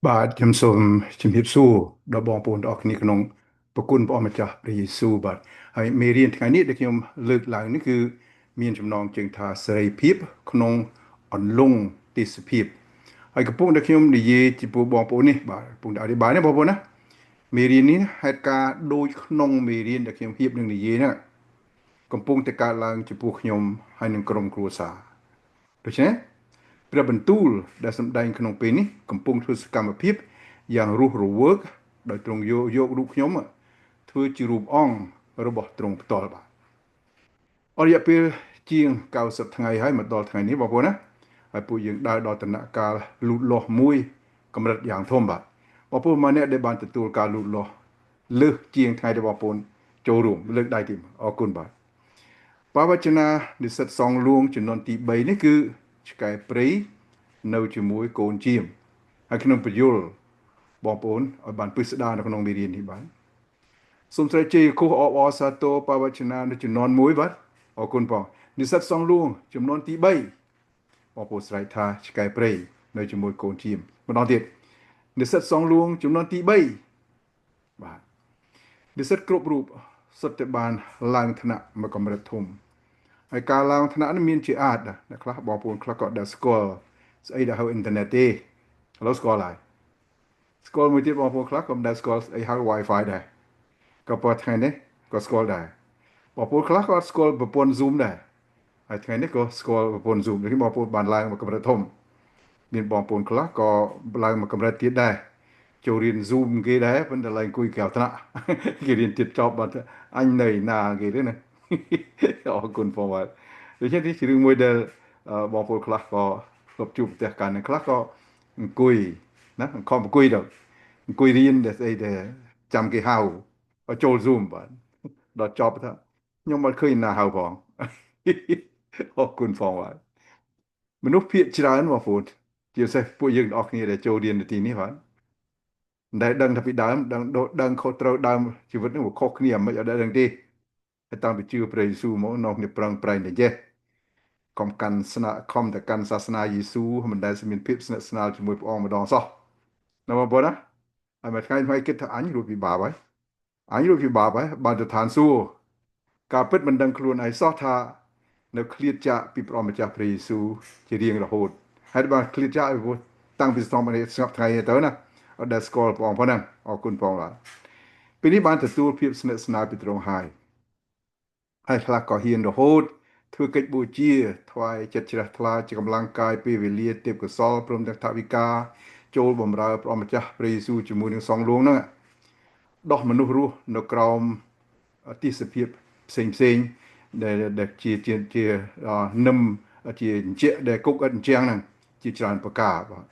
បាទខ្ញុំសូមជំរាបសួរដល់បងប្អូនទាំងអស់គ្នាក្នុងប្រគុណព្រះអម្ចាស់ព្រះយេស៊ូវបាទហើយមេរៀនថ្ងៃនេះដែលខ្ញុំលើកឡើងនេះគឺមានចំណងជើងថាសេរីភាពក្នុងអន្លង់ទេសភាពហើយកំពុងដែលខ្ញុំនិយាយចំពោះបងប្អូននេះបាទកំពុងតែអធិប្បាយនេះបងប្អូនណាមេរៀននេះហេតុការណ៍ដូចក្នុងមេរៀនដែលខ្ញុំហៀបនឹងនិយាយហ្នឹងកំពុងតែកើតឡើងចំពោះខ្ញុំហើយនឹងក្រុមគ្រួសារដូច្នេះព្រះបន្ទូលដែលសម្ដែងក្នុងពេលនេះកំពុងធ្វើសកម្មភាពយ៉ាងរស់រវើកដោយទ្រង់យកយករូបខ្ញុំធ្វើជារូបអង្គរបស់ទ្រង់ផ្ទាល់បាទអស់រយៈពេលជាង90ថ្ងៃហើយមកដល់ថ្ងៃនេះបងប្អូនណាហើយពួកយើងដើរដល់ដំណាក់កាលលូតលាស់មួយកម្រិតយ៉ាងធំបាទបងប្អូនម្នាក់ដែលបានទទួលការលូតលាស់លើសជាងថ្ងៃដែលបងប្អូនចូលរួមលើកដៃទីអរគុណបាទបាវចនានិស្សិតសងលួងចំនួនទី3នេះគឺឆ្កែព្រៃនៅជាមួយកូនជាមហើយខ្ញុំបញ្យលបងប្អូនឲ្យបានពិស្ដារនៅក្នុងមេរៀននេះបាទសូមស្រែកជ័យគោះអបអរសាទរបាវចនានៅចំនួន1បាទអរគុណបងនិស្សិតសងលួងចំនួនទី3បងប្អូនស្រែកថាឆ្កែព្រៃនៅជាមួយកូនជាមម្ដងទៀតនិស្សិតសងលួងចំនួនទី3បាទនិស្សិតគ្រប់រូបសុទ្ធតែបានឡើងថ្នាក់មកកម្រិតធំហើយការឡើងថ្នាក់នេះមានជាអាចដែរអ្នកខ្លះបងប្អូនខ្លះក៏ដែលស្គាល់ស្អីដែលហៅអ៊ីនធឺណិតទេឥឡូវស្គាល់ហើយស្គាល់មួយទៀតបងប្អូនខ្លះក៏មិនដែលស្គាល់ស្អីហៅ Wi-Fi ដែរក៏ប៉ុន្តែថ្ងៃនេះក៏ស្គាល់ដែរបងប្អូនខ្លះក៏អត់ស្គាល់ប្រព័ន្ធ Zoom ដែរហើយថ្ងៃនេះក៏ស្គាល់ប្រព័ន្ធ Zoom នេះបងប្អូនបានឡើងមកកម្រិតធំមានបងប្អូនខ្លះក៏ឡើងមកកម្រិតទៀតដែរចូលរៀន Zoom គេដែរប៉ុន្តែឡើងអង្គុយក្រៅថ្នាក់គេរៀនទៀតចប់បាត់អញនៅណាគេទេណាអរគុណផងបាទដូច្នេះនេះជារឿងមួយដែលបងប្អូនខ្លះក៏ធ្លាប់ជួបប្រទះกันខ្លះក៏អង្គុយណាខំអង្គុយទៅអង្គុយរៀនដែលស្អីដែលចាំគេហៅឲ្យចូល Zoom បាទដល់ចប់ថាខ្ញុំអត់ឃើញណាហៅផងអរគុណផងបាទមនុស្សភាគច្រើនបងប្អូនជាពិសេសពួកយើងទាំងអស់គ្នាដែលចូលរៀននៅទីនេះបាទមិនដែលដឹងថាពីដើមដឹងដឹងខុសត្រូវដើមជីវិតនេះវាខុសគ្នាមិនអត់ដឹងទេហើយតាំងពីជឿព្រះយេស៊ូវមកនាំគ្នាប្រឹងប្រែងតែចេះកុំកាន់ស្នាក់ខំតែកាន់សាសនាយេស៊ូវមិនដែលមានភាពស្និទ្ធស្នាលជាមួយព្រះអង្គម្ដងសោះណាបងប្អូនណាហើយមួយថ្ងៃថ្ងៃគិតថាអញរួចពីបាបហើយអញរួចពីបាបហើយបានទៅឋានសួគ៌ការពិតមិនដឹងខ្លួនឯងសោះថានៅឃ្លាតចាកពីព្រះម្ចាស់ព្រះយេស៊ូវជារៀងរហូតហើយបានឃ្លាតចាកពីព្រោះតាំងពីស្នំនេះស្ងប់ថ្ងៃទៅណាអត់ដែលស្គាល់ព្រះអង្គផងហ្នឹងអរគុណផងបាទពេលនេះបានទទួលភាពស្និទ្ធស្នាលពីទ្រង់ហើយហើយខ្លះក៏ហ៊ានរហូតធ្វើកិច្ចបូជាថ្វាយចិត្តជ្រះថ្លាជាកម្លាំងកាយពេលវេលាទេពកោសលព្រមទាំងថវិកាចូលបម្រើព្រះម្ចាស់ព្រះយេស៊ូវជាមួយនឹងសង្ឃលួងហ្នឹងដោះមនុស្សរស់នៅក្រោមទិសភាពផ្សេងផ្សេងដែលដែលជាជាជានឹមជាអញ្ជាក់ដែលគុកឥតអញ្ចឹងហ្នឹងជាច្រើនប្រការបាទ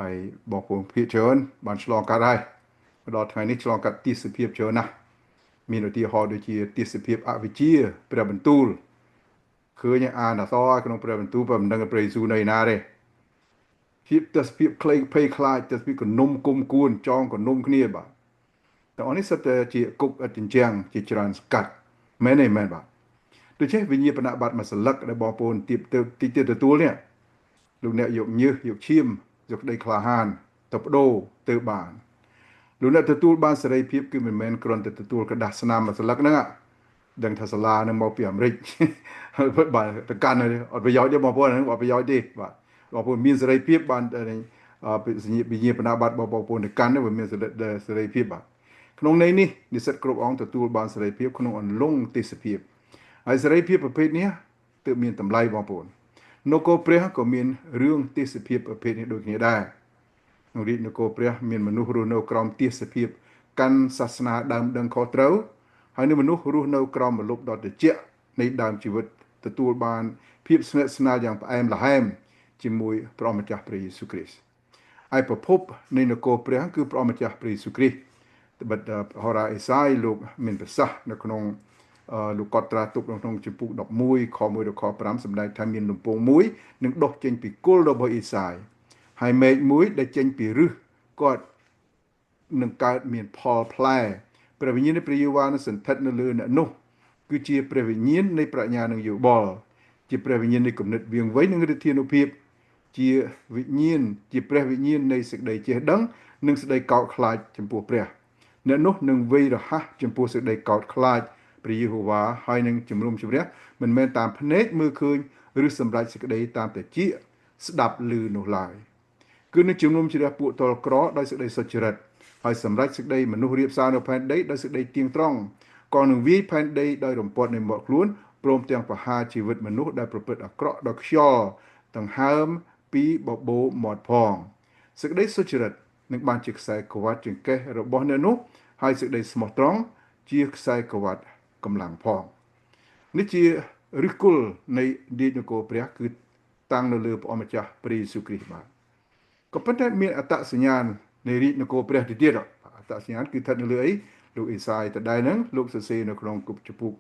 ហើយបងប្អូនភាគច្រើនបានឆ្លងកាត់ហើយដល់ថ្ងៃនេះឆ្លងកាត់ទិសភាពច្រើនណាស់មានឧទាហរណ៍ដូចជាទិសភាពអវិជ្ជាព្រះបន្ទូលឃើញអានអសរក្នុងព្រះបន្ទូលប៉ុន្តែមិនដឹងព្រះយេស៊ូវនៅណាទេភាពទស្សភាពខ្លីភ័យខ្លាចទស្សភាពកនុំគុំគួនចងកនុំគ្នាបាទទាំងអស់នេះសុទ្ធតែជាគុកឥតជញ្ជាំងជាច្រើនស្កាត់មែនទេមែនបាទដូច្នេះវិញ្ញាបនបត្រមួយសន្លឹកដែលបងប្អូនទៀបទៅទីទៀតទទួលនេះលោកអ្នកយកញើសយកឈាមយកក្តីក្លាហានទៅបដូរទៅបានលោកអ្នកទទួលបានសេរីភាពគឺមិនមែនគ្រាន់តែទទួលក្រដាសស្នាមមួយសន្លឹកហ្នឹងដឹងថាសាលានឹងមកពីអាមេរិកបាទទៅកាន់អត់ប្រយោជន៍ទេបងប្អូនហ្នឹងអត់ប្រយោជន៍ទេបាទបងប្អូនមានសេរីភាពបានវិញ្ញាបនបត្របងប្អូនទៅកាន់វាមានសេរីភាពបាទក្នុងន័យនេះនិស្សិតគ្រប់អង្គទទួលបានសេរីភាពក្នុងអន្លង់ទេសភាពហើយសេរីភាពប្រភេទនេះទើបមានតម្លៃបងប្អូននគរព្រះក៏មានរឿងទេសភាពប្រភេទនេះដូចគ្នាដែរក្នុងរាជនគរព្រះមានមនុស្សរស់នៅក្រោមទេសភាពកាន់សាសនាដើមដឹងខុសត្រូវហើយនឹងមនុស្សរស់នៅក្រោមម្លប់ដ៏ត្រជាក់នៃដើមជីវិតទទួលបានភាពស្និទ្ធស្នាលយ៉ាងផ្អែមល្ហែមជាមួយព្រះម្ចាស់ព្រះយេស៊ូវគ្រីស្ទហើយប្រភពនៃនគរព្រះគឺព្រះម្ចាស់ព្រះយេស៊ូវគ្រីស្ទត្បិតហោរាអេសាយលោកមានប្រសាសន៍នៅក្នុងលោកកត់ត្រាទុកនៅក្នុងជំពូក11ខ1ដល់ខ5សម្ដែងថាមានលំពងមួយនឹងដុះចេញពីគល់របស់អេសាយហើយមែកមួយដែលចេញពីឫសគាត់នឹងកើតមានផលផ្លែព្រះវិញ្ញាណនៃព្រះយេហូវ៉ានឹងសន្ធិដ្ឋនៅលើអ្នកនោះគឺជាព្រះវិញ្ញាណនៃប្រាជ្ញានិងយោបល់ជាព្រះវិញ្ញាណនៃគំនិតវៀងវៃនិងឫទ្ធានុភាព ជាវិញ្ញាណជាព្រះវិញ្ញាណនៃសេចក្តីចេះដឹងនិងសេចក្តីកោតខ្លាចចំពោះព្រះអ្នកនោះនឹងវៃរហ័សចំពោះសេចក្តីកោតខ្លាចព្រះយេហូវ៉ាហើយនឹងជំនុំជម្រះមិនមែនតាមភ្នែកមើលឃើញឬសម្រេចសេចក្តីតាមតែជាស្ដាប់ឮនោះឡើយគឺនឹងជំនុំជម្រះពួកតលក្រដោយសេចក្តីសុចរិតហើយសម្រេចសេចក្តីមនុស្សរៀបសារនៅផែនដីដោយសេចក្តីទៀងត្រង់ក៏នឹងវាយផែនដីដោយរំពាត់នៃមាត់ខ្លួនព្រមទាំងប្រហារជីវិតមនុស្សដែលប្រព្រឹត្តអាក្រក់ដោយខ្យល់ដង្ហើមពីបបោមាត់ផងសេចក្តីសុចរិតនឹងបានជាខ្សែក្រវ៉ាត់ចង្កេះរបស់អ្នកនោះហើយសេចក្តីស្មោះត្រង់ជាខ្សែក្រវ៉ាត់កម្លាំងផងនេះជាឫសគល់នៃរាជនគរព្រះគឺតាំងនៅលើព្រះអម្ចាស់ព្រះយេស៊ូវគ្រីស្ទបាទក៏ប៉ុន្តែមានអត្តសញ្ញាណនៃរាជនគរព្រះទៅទៀតអត្តសញ្ញាណគឺស្ថិតនៅលើអីលោកអេសាយតដែលហ្នឹងលោកសរសេរនៅក្នុងគជំពូក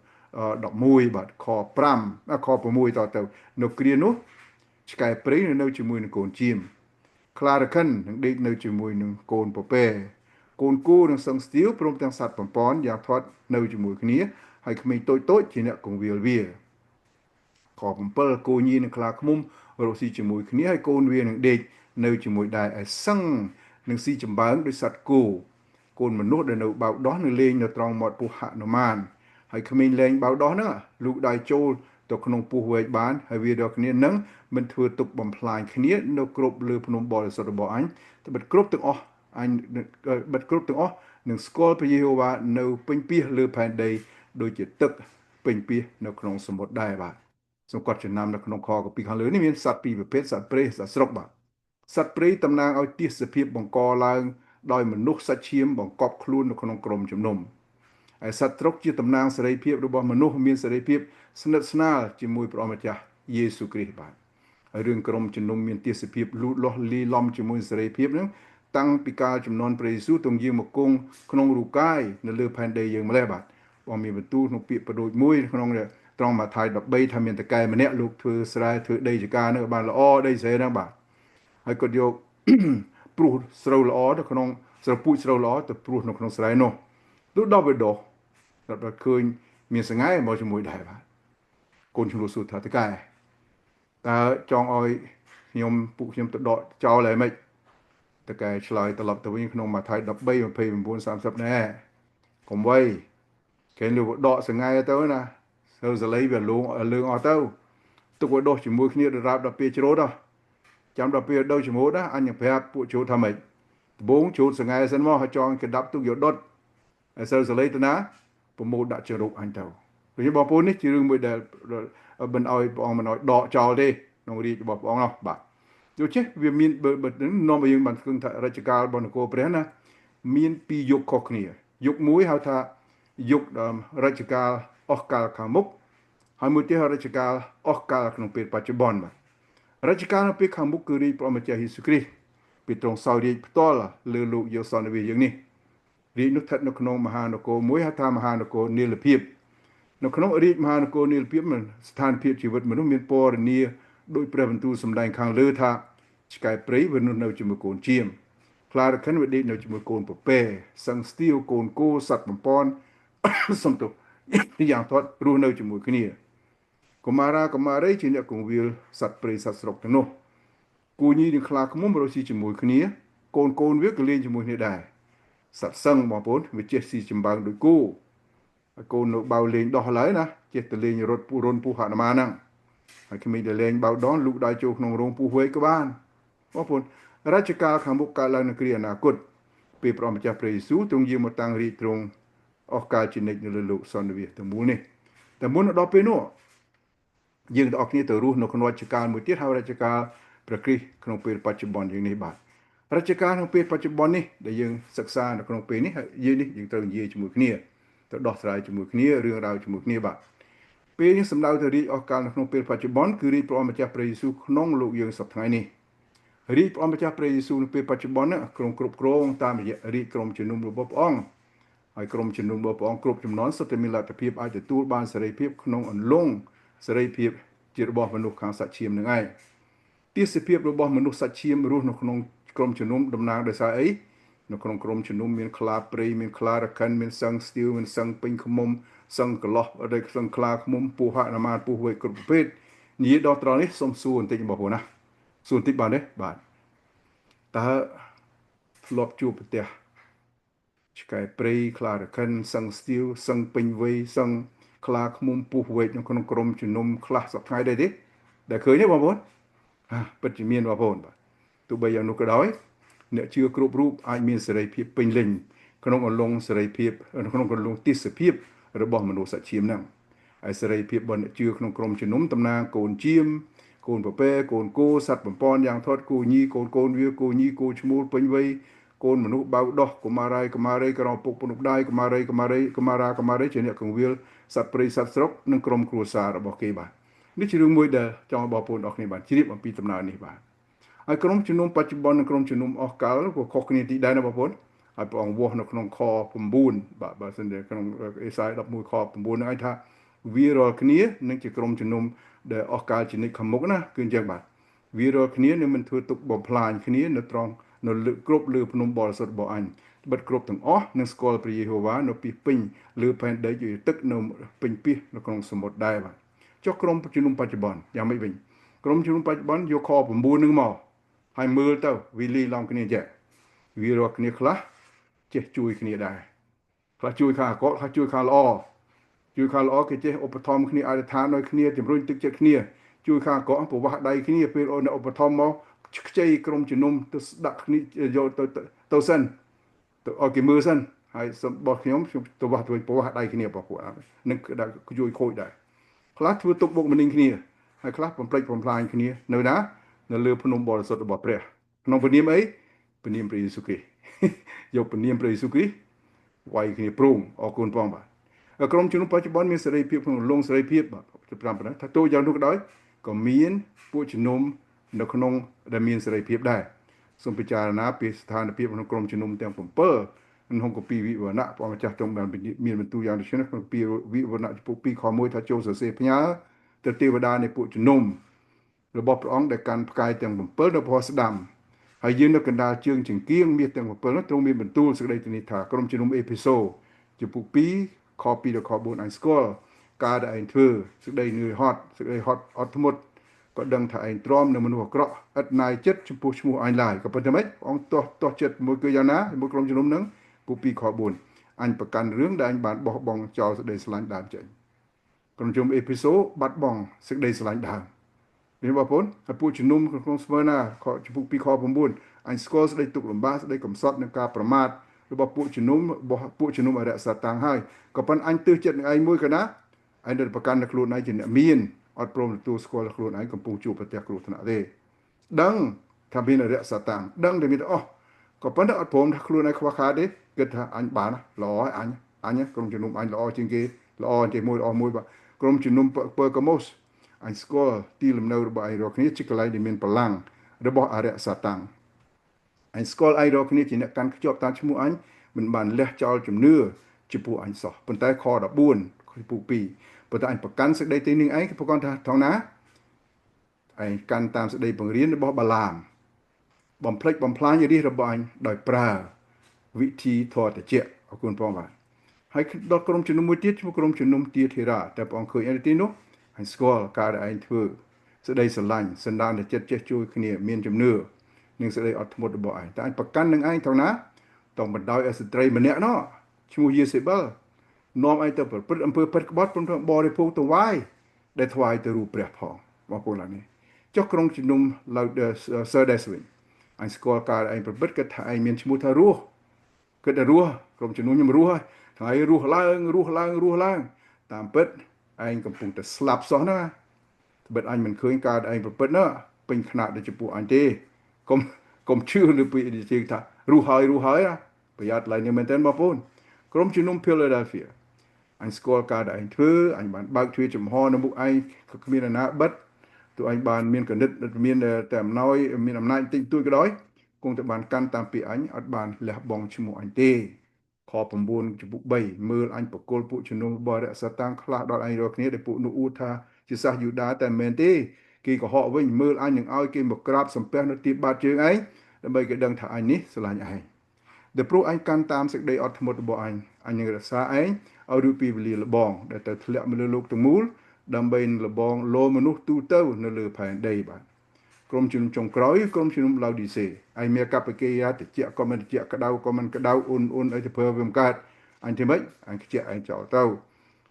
11បាទខ5ខ6តទៅនៅគ្រានោះឆ្កែព្រៃនៅជាមួយនឹងកូនចៀមខ្លារខិននឹងដេកនៅជាមួយនឹងកូនពពែកូនគោនិងសឹងស្ទាវព្រមទាំងសត្វបំពន់យ៉ាងធាត់នៅជាមួយគ្នាហើយក្មេងតូចតូចជាអ្នកគង្វាលវាខ7គោញីនិងខ្លាឃ្មុំរកស៊ីជាមួយគ្នាហើយកូនវានឹងដេកនៅជាមួយដែរឯសឹងនឹងស៊ីចម្បើងដោយសត្វគោកូនមនុស្សដែលនៅបៅដោះនឹងលេងនៅត្រង់មាត់ពោះហនុមានហើយក្មេងលែងបៅដោះហ្នឹងលូកដៃចូលទៅក្នុងពោះវែកបានហើយវាដល់គ្នានឹងមិនធ្វើទុកបំផ្លាញគ្នានៅគ្រប់លើភ្នំបរិសុទ្ធរបស់អញត្បិតគ្រប់ទាំងអស់អញបិទគ្រប់ទាំងអស់នឹងស្គាល់ព្រះយេហូវ៉ានៅពេញពាសលើផែនដីដូចជាទឹកពេញពាសនៅក្នុងសមុទ្រដែរបាទសូមកត់ចំណាំនៅក្នុងខកពីខាងលើនេះមានសត្វពីរប្រភេទសត្វព្រៃសត្វស្រុកបាទសត្វព្រៃតំណាងឲ្យទេសភាពបង្កឡើងដោយមនុស្សសាច់ឈាមបង្កប់ខ្លួននៅក្នុងក្រុមជំនុំឯសត្វត្រុកជាតំណាងសេរីភាពរបស់មនុស្សមានសេរីភាពស្និទ្ធស្នាលជាមួយព្រះអម្ចាស់យេស៊ូវគ្រីស្ទបាទហើយរឿងក្រុមជំនុំមានទេសភាពលូតលាស់លាយឡំជាមួយសេរីភាពហ្នឹងតាំងពីកាលចំនួនព្រះយេស៊ូវទ្រង់យាងមកគង់ក្នុងរូបកាយនៅលើផែនដីយើងម្លេះបាទបងមានបន្ទូលក្នុងពាក្យបដូចមួយក្នុងត្រង់ម៉ាថាយ13ថាមានតកែម្នាក់លោកធ្វើស្រែធ្វើដីចកានៅបានល្អដីស្រែហ្នឹងបាទហើយគាត់យក ព្រោះស្រូវល្អទៅក្នុងស្រូវពូជស្រូវល្អទៅព្រោះនៅក្នុងស្រែនោះលុះដល់វាដុះដល់ឃើញមានសង្ហែមកជាមួយដែរបាទកូនឆ្លោះសួរថាតកែតើចង់ឲ្យខ្ញុំពួកខ្ញុំទៅដកចោលហើយម៉េចតកែឆ្លើយត្រឡប់ទៅវិញក្នុងម៉ាថាយ13 29 30ណែកុំវៃគេលើដកសង្ហែទៅណាស្រូវសលីវាលងលឿងអស់ទៅទុកឲ្យដុះជាមួយគ្នាដរាបដល់ពេលជ្រោតចាំដល់ពេលដូវច្មោតណាអញនឹងប្រាប់ពួកជ្រូតថាម៉េចដបងជ្រូតសង្ហែសិនមកហើយចងកដាប់ទុកយកដុតហើយស្រូវសលីទៅណាប្រមូលដាក់ចរុកអញទៅដូច្នេះបងប្អូននេះជារឿងមួយដែលមិនឲ្យព្រះអង្គមិនឲ្យដកចោលទេក្នុងរាជរបស់ព្រះអង្គនោះបាទដូច្នេះវាមានបើនាំឲ្យយើងបានឃើញថារជ្ជកាលរបស់នគរព្រះណាមានពីរយុគខុសគ្នាយុគមួយហៅថាយុគរជ្ជកាលអស់កាលខាងមុខហើយមួយទៀតរជ្ជកាលអស់កាលក្នុងពេលបច្ចុប្បន្នបាទរជ្ជកាលនៅពេលខាងមុខគឺរាជព្រះម្ចាស់យេស៊ូវគ្រីស្ទពីទ្រង់សោយរាជផ្ទាល់លើលោកយកសន្និវាយើងនេះរាជនោះស្ថិតនៅក្នុងមហានគរមួយហៅថាមហានគរនីលភាពនៅក្នុងរាជមហានគរនីលភាពស្ថានភាពជីវិតមនុស្សមានពរនាដោយព្រះបន្ទូលសម្ដែងខាងលើថាឆ្កែព្រៃវានៅជាមួយកូនចៀមខ្លារខិនវាដេកនៅជាមួយកូនពពែសឹងស្ទាវកូនគោសត្វបំពន់សំទោសយ៉ាងធាត់រស់នៅជាមួយគ្នាកុមារាកុមារីជាអ្នកគង្វាលសត្វព្រៃសត្វស្រុកទាំងនោះគូញីនិងខ្លាឃ្មុំរស់ស៊ីជាមួយគ្នាកូនកូនវាក៏លេងជាមួយគ្នាដែរសត្វសឹងបងប្អូនវាចេះស៊ីចម្បើងដូចគោហើយកូននៅបៅលេងដោះឡើយណាចេះទៅលេងរត់ពូរុនពូហនុមានហ្នឹងហើយក្មេងដែលលេងបៅដងលូកដៃចូលក្នុងរោងពូវែកក៏បានបងប្អូនរជ្ជកាលខាងមុខកើតឡើងនៅគ្រាអនាគតពេលព្រះម្ចាស់ព្រះយេស៊ូវទ្រង់យាងមកតាំងរាជទ្រង់អស់កាលជានិច្ចនៅលើលោកសន្និវាសទាំងមូលនេះតែមុនដល់ពេលនោះយើងទាំងអស់គ្នាទៅរស់នៅក្នុងរជ្ជកាលមួយទៀតហើយរជ្ជកាលព្រះគ្រីស្ទក្នុងពេលបច្ចុប្បន្នយើងនេះបាទរជ្ជកាលក្នុងពេលបច្ចុប្បន្ននេះដែលយើងសិក្សានៅក្នុងពេលនេះហើយយើងនេះយើងត្រូវនិយាយជាមួយគ្នាទៅដោះស្រាយជាមួយគ្នារឿងរ៉ាវជាមួយគ្នាបាទពេលនេះសម្ដៅទៅរាជអស់កាលនៅក្នុងពេលបច្ចុប្បន្នគឺរាជព្រះម្ចាស់ព្រះយេស៊ូវក្នុងលោកយើងសប្តាហ៍ថ្ងៃនេះរាជព្រះម្ចាស់ព្រះយេស៊ូវនៅពេលបច្ចុប្បន្ននេះក្រុមគ្រប់គ្រងតាមរយៈរាជក្រុមជំនុំរបស់ព្រះអង្គហើយក្រុមជំនុំរបស់ព្រះអង្គគ្រប់ចំនួនសុទ្ធតែមានលទ្ធភាពអាចទទួលបានសេរីភាពក្នុងអន្លង់សេរីភាពជារបស់មនុស្សខាងសាច់ឈាមនឹងឯងទេសភាពរបស់មនុស្សសាច់ឈាមរស់នៅក្នុងក្រុមជំនុំតំណាងដោយសារអីនៅក្នុងក្រុមជំនុំមានខ្លាព្រៃមានខ្លារខិនមានសឹងស្ទាវមានសឹងពេញខ្មុំសឹងកន្លោះឬសឹងខ្លាខ្មុំពស់ហនុមានពស់វែកគ្រប់ប្រភេទនិយាយដល់ត្រង់នេះសូមសួរបន្តិចបងប្អូនណា សួរបន្តិចបានទេបាទតើធ្លាប់ជួបប្រទះឆ្កែព្រៃខ្លារខិនសឹងស្ទាវសឹងពេញវ័យសឹងខ្លាឃ្មុំពស់វែកនៅក្នុងក្រុមជំនុំខ្លះសប្តាហ៍ដែរទេដែលឃើញទេបងប្អូនពិតជាមានបងប្អូនបាទទោះបីយ៉ាងនោះក៏ដោយអ្នកជឿគ្រប់រូបអាចមានសេរីភាពពេញលេញក្នុងអន្លង់សេរីភាពក្នុងអន្លង់ទេសភាពរបស់មនុស្សសាច់ឈាមហ្នឹងហើយសេរីភាពរបស់អ្នកជឿក្នុងក្រុមជំនុំតំណាងកូនជាមកូនពពែកូនគោសត្វបំពន់យ៉ាងថត់គូញីកូនកូនវាគូញីគូឈ្មោលពេញវ័យកូនមនុស្សបៅដោះកុមារាយកុមារីក្រពុកពុនដៃកុមារីកុមារីកុមារាកុមារីជាអ្នកកងវិលសត្វព្រៃសត្វស្រុកនិងក្រុមគ្រួសាររបស់គេបាទនេះជារឿងមួយដែលចង់បងប្អូនអរគ្នាបាទជ្រាបអំពីដំណើរនេះបាទហើយក្រុមជំនុំបច្ចុប្បន្ននិងក្រុមជំនុំអស់កាលក៏ខុសគ្នាទីដែរណាបងប្អូនហើយព្រះអង្គវាស់នៅក្នុងខ9បាទបើសិនជាក្នុងអេសាយ11ខ9នឹងឯងថាវារាល់គ្នានឹងជាក្រុមជំនុំដែលអស់កាលជានិច្ចខាងមុខណាគឺអញ្ចឹងបាទវារាល់គ្នានឹងមិនធ្វើទុកបំផ្លាញគ្នានៅត្រង់នៅលើគ្រប់លើភ្នំបរិសុទ្ធរបស់អញបិទគ្រប់ទាំងអស់នឹងស្គាល់ព្រះយេហូវ៉ានៅពីពេញលើផែនដីជាទឹកនៅពេញពីនៅក្នុងសមុទ្រដែរបាទចុះក្រុមជំនុំបច្ចុប្បន្នយ៉ាងម៉េចវិញក្រុមជំនុំបច្ចុប្បន្នយកខ9នឹងមកហើយមើលទៅវីលីឡំគ្នាចេះវារកគ្នាខ្លះចេះជួយគ្នាដែរខ្លះជួយខាងអាក្រក់ខ្លះជួយខាងល្អជួយខាងល្អគេចេះឧបត្ថម្ភគ្នាអធិដ្ឋានឲ្យគ្នាជំរុញទឹកចិត្តគ្នាជួយខាងអាក្រក់ប្រវាស់ដៃគ្នាពេលអូនឧបត្ថម្ភមកខ្ចីក្រុមជំនុំទៅស្ដាក់គ្នាយកទៅទៅសិនទៅឲ្យគេមើលសិនហើយរបស់ខ្ញុំខ្ញុំទៅវាស់ទៅប្រវាស់ដៃគ្នារបស់ពួកនឹងជួយខូចដែរខ្លះធ្វើទុកបុកម្នេញគ្នាហើយខ្លះបំផ្លិចបំផ្លាញគ្នានៅណានៅលើភ្នំបរិសុទ្ធរបស់ព្រះក្នុងព្រះនាមអីព្រះនាមព្រះយេស៊ូវគ្រីស្ទយកព្រះនាមព្រះយេស៊ូវគ្រីស្ទវាយគ្នាព្រងអរគុណផងបាទក្រុមជំនុំបច្ចុប្បន្នមានសេរីភាពក្នុងលងសេរីភាពបាទ5ប៉ុណ្ណឹងថាទោះយ៉ាងនោះក៏ដោយក៏មានពួកជំនុំនៅក្នុងដែលមានសេរីភាពដែរសូមពិចារណាពីស្ថានភាពក្នុងក្រុមជំនុំទាំង7ក្នុងគម្ពីរវិវរណៈព្រះម្ចាស់ទ្រង់បានមានបន្ទូលយ៉ាងដូចនេះក្នុងគម្ពីរវិវរណៈចំពោះ2ខ1ថាចូលសរសេរផ្ញើទៅទេវតានៃពួកជំនុំរបស់ព្រះអង្គដែលកាន់ផ្កាយទាំង7នៅព្រះស្ដាំហើយយើងនៅកណ្ដាលជើងចង្គៀងមាសទាំង7នោះទ្រង់មានបន្ទូលសេចក្តីធានាថាក្រុមជំនុំអេភេសូចំពោះ2ខ2ដល់ខ4អញស្គាល់ការដែលឯងធ្វើសេចក្តីនឿយហត់សេចក្តីហត់អត់ធ្មត់ក៏ដឹងថាឯងទ្រាំនឹងមនុស្សអាក្រក់ឥតណាយចិត្តចំពោះឈ្មោះអញឡើយក៏ប៉ុន្តែម៉េចព្រះអង្គទាស់ទាស់ចិត្តមួយគឺយ៉ាងណាមួយក្រុមជំនុំនឹងពូ2ខ4អញប្រកាន់រឿងដែលអញបានបោះបង់ចោលសេចក្តីស្រឡាញ់ដើមចេញក្រុមជំនុំអេភេសូបាត់បង់សេចក្តីស្រឡាញ់ដើមនេះបងប្អូនហើយពួកជំនុំក្នុងស្មើណាខចំពោះ2ខ9អញស្គាល់សេចក្តីទុក្ខលំបាកសេចក្តីកំសត់និងការប្រមាថរបស់ពួកជំនុំរបស់ពួកជំនុំអរិយសាតាំងហើយក៏ប៉ុន្តែអញទើសចិត្តនឹងឯងមួយកណាឯងនៅប្រកាន់នៅខ្លួនឯងជាអ្នកមានអត់ព្រមទទួលស្គាល់ខ្លួនឯងកំពុងជួបប្រទះគ្រោះថ្នាក់ទេដឹងថាមានអរិយសាតាំងដឹងតែមានអស់ក៏ប៉ុន្តែអត់ព្រមថាខ្លួនឯងខ្វះខាតទេគិតថាអញបានល្អហើយអញក្រុមជំនុំអញល្អជាងគេល្អជាមួយល្អមួយបាទក្រុមជំនុំពើកាម៉ូសអញស្គាល់ទីលំនៅរបស់ឯងរាល់គ្នាជាកន្លែងដែលមានបលាំងរបស់អរិយសាតាំងអញស្គាល់ឯងរាល់គ្នាជាអ្នកកាន់ខ្ជាប់តាមឈ្មោះអញមិនបានលះចោលជំនឿចំពោះអញសោះប៉ុន្តែខ14ខ2ប៉ុន្តែអញប្រកាន់សេចក្តីទីនឹងឯងប្រកាន់ថាថងណាឯងកាន់តាមសេចក្តីបង្រៀនរបស់បាឡាមបំភ្លេចបំផ្លាញរាជរបស់អញដោយប្រើវិធីធម៌តិចអរគុណផងបាទហើយដល់ក្រុមជំនុំមួយទៀតឈ្មោះក្រុមជំនុំទាធិរាតែព្រះអង្គឃើញអីទីនោះអញស្គាល់ការដែលឯងធ្វើសេចក្តីស្រឡាញ់សន្តានចិត្តចេះជួយគ្នាមានជំនឿនិងសេចក្តីអត់ធ្មត់របស់ឯងតែអញប្រកាន់នឹងឯងថងណាต้องបណ្ដោយឲ្យស្ត្រីម្នាក់ណោះឈ្មោះយេសេបែលនាំឯងទៅប្រព្រឹត្តអំពើពិតក្បត់ព្រមទាំងបរិភោគទៅវាយដែលថ្វាយទៅរូបព្រះផងបងប្អូនឡើយនេះចុះក្រុងជំនុំឡៅសឺដេសវិញអញស្គាល់ការឯងប្រព្រឹត្តគិតថាឯងមានឈ្មោះថារស់គិតថារស់ក្រុមជំនុំខ្ញុំរស់ហើយថ្ងៃរស់ឡើងរស់ឡើងរស់ឡើងតាមពិតឯងកំពុងតែស្លាប់សោះណាត្បិតអញមិនឃើញការឯងប្រព្រឹត្តណាពេញខ្នាតដូចចំពោះអញទេកុំជឿលើពាក្យនិយាយថារស់ហើយរស់ហើយណាប្រយ័ត្នឡើយនេះមែនទែនបងប្អូនក្រុមជំនុំ Philadelphia អញស្គាល់ការដែលឯងធ្វើអញបានបើកទ្វារចំហនៅមុខឯងក៏គ្មាននរណាបិទទោះអញបានមានកណិតមានតែអំណោយមានអំណាចតិចតួចក៏ដោយគង់តែបានកាន់តាមពាក្យអញអត់បានលះបង់ឈ្មោះអញទេខ9ចំពុក3មើលអញបកលពួកជំនុំបរិសតាំងខ្លះដល់អញរាល់គ្នាដែលពួកនោះអួតថាជាសាសយូដាតែមិនមែនទេគេកុហកវិញមើលអញនឹងឲ្យគេមកក្រាបសំពះនៅទីបាតជើងឯងដើម្បីគេដឹងថាអញនេះស្រឡាញ់ឯងដែលព្រោះអញកាន់តាមសេចក្តីអត់ធ្មត់របស់អញអញនឹងរក្សាឯងឲ្យរួចពីវេលាលបងដែលទៅធ្លាក់មកលើលោកទាំងមូលដើម្បីលបងលោមនុស្សទូទៅនៅលើផែនដីបាទ ក្រុមជំនុំចុងក្រោយក្រុមជំនុំឡៅឌីសេឯមានកប្បកិរិយាតិចក៏មិនតិចក្តៅក៏មិនក្តៅអ៊ុនអ៊ុនអីទៅប្រើវាមិនកើតអញធ្វើម៉េចអញខ្ជាក់អញចោលទៅ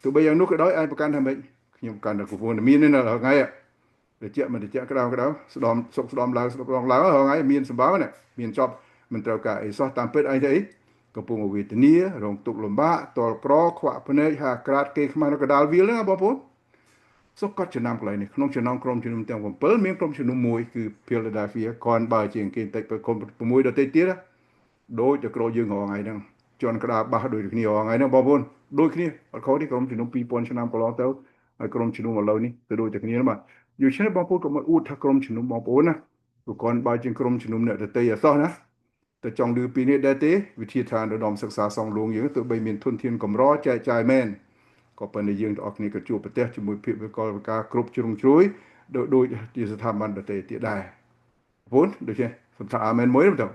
ទោះបីយ៉ាងនោះក៏ដោយអញប្រកាន់ថាម៉េចខ្ញុំកាន់តែកំពុងតែមាននេះនៅថ្ងៃតិចមិនតិចក្តៅក្តៅស្ដំសុកស្ដំឡើងស្ដំឡើងថ្ងៃមានសម្បើណាមានចប់មិនត្រូវការអីសោះតាមពិតអីទៅអីកំពុងវេទនារងទុក្ខលំបាកតលក្រខ្វាក់ភ្នែកហាក្រាតគេខ្មាស់នៅកដាលវាលហ្នឹងបងប្អូនសុខកត់ចំណាំកន្លែងនេះក្នុងចំណោមក្រុមជំនុំទាំង7មានក្រុមជំនុំមួយគឺ Philadelphia គ្រាន់បើជាងគេបន្តិចទៅក្រុម6ដទៃទៀតដូចតែក្រយើងរាល់ថ្ងៃហ្នឹងជន់ក្តារបាសដូចគ្នារាល់ថ្ងៃហ្នឹងបងប្អូនដូចគ្នាអត់ខុសទេក្រុមជំនុំ2000ឆ្នាំកន្លងទៅហើយក្រុមជំនុំឥឡូវនេះទៅដូចតែគ្នាបាទដូច្នេះបងប្អូនកុំឲ្យអួតថាក្រុមជំនុំបងប្អូនណាព្រោះគ្រាន់បើជាងក្រុមជំនុំអ្នកដទៃអសោះណាតែចង់លឺពីនេះដែរទេវិធីឋានឧត្តមសិក្សាសងលួងយើងទោះបីមានធនធានកម្រចែកចាយមែនក៏ប៉ុន្តែយើងទាំងអស់គ្នាក៏ជួបប្រទះជាមួយភាពវិកលវិការគ្រប់ជ្រុងជ្រោយដូចជាស្ថាប័នដទៃទៀតដែរបងប្អូនដូច្នេះសូមថាអាមែនមួយទៅ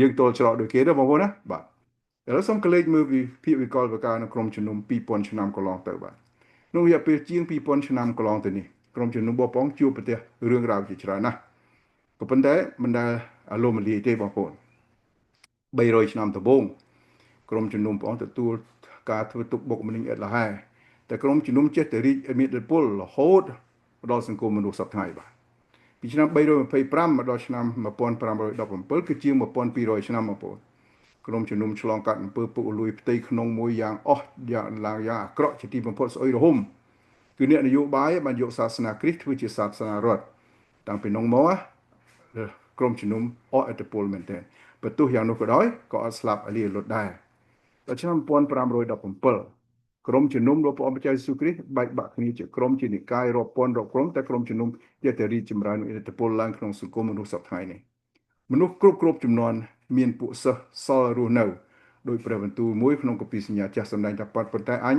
យើងទល់ច្រកដូចគេទេបងប្អូនណាបាទឥឡូវសូមកលេចមើលពីភាពវិកលវិការនៅក្រុមជំនុំ2000ឆ្នាំកន្លងទៅបាទក្នុងរយៈពេលជាង2000ឆ្នាំកន្លងទៅនេះក្រុមជំនុំបងប្អូនជួបប្រទះរឿងរ៉ាវជាច្រើនណាស់ក៏ប៉ុន្តែមិនដែលអាលមលាយទេបងប្អូន300ឆ្នាំដំបូងក្រុមជំនុំបងទទួលការធ្វើទុកបុកម្នេញឥតលហែតែក្រុមជំនុំចេះតែរីកឲ្យមានឥទ្ធិពលរហូតដល់សង្គមមនុស្សសប្តាហ៍បាទពីឆ្នាំ325មកដល់ឆ្នាំ1517គឺជាង1200ឆ្នាំបងប្អូនក្រុមជំនុំឆ្លងកាត់អំពើពុករលួយផ្ទៃក្នុងមួយយ៉ាងអស់យ៉ាងឡើងយ៉ាងអាក្រក់ជាទីបំផុតស្អុយរហុំគឺអ្នកនយោបាយបានយកសាសនាគ្រីស្ទធ្វើជាសាសនារដ្ឋតាំងពីនោះមកក្រុមជំនុំអស់ឥទ្ធិពលមែនទែនបើទោះយ៉ាងនោះក៏ដោយក៏អត់ស្លាប់លាលុតដែរដល់ឆ្នាំ1517ក្រុមជំនុំរបស់ព្រះអង្គម្ចាស់យេស៊ូវគ្រីស្ទបែកបាក់គ្នាជាក្រុមជានិកាយរាប់ពាន់រាប់ក្រុមតែក្រុមជំនុំចេះតែរីកចម្រើនឥទ្ធិពលឡើងក្នុងសង្គមមនុស្សសប្តាហ៍នេះមនុស្សគ្រប់គ្រប់ចំនួនមានពួកសិស្សសល់រស់នៅដោយព្រះបន្ទូលមួយក្នុងគម្ពីរសញ្ញាចាស់សម្ដែងថាប៉ុន្តែអញ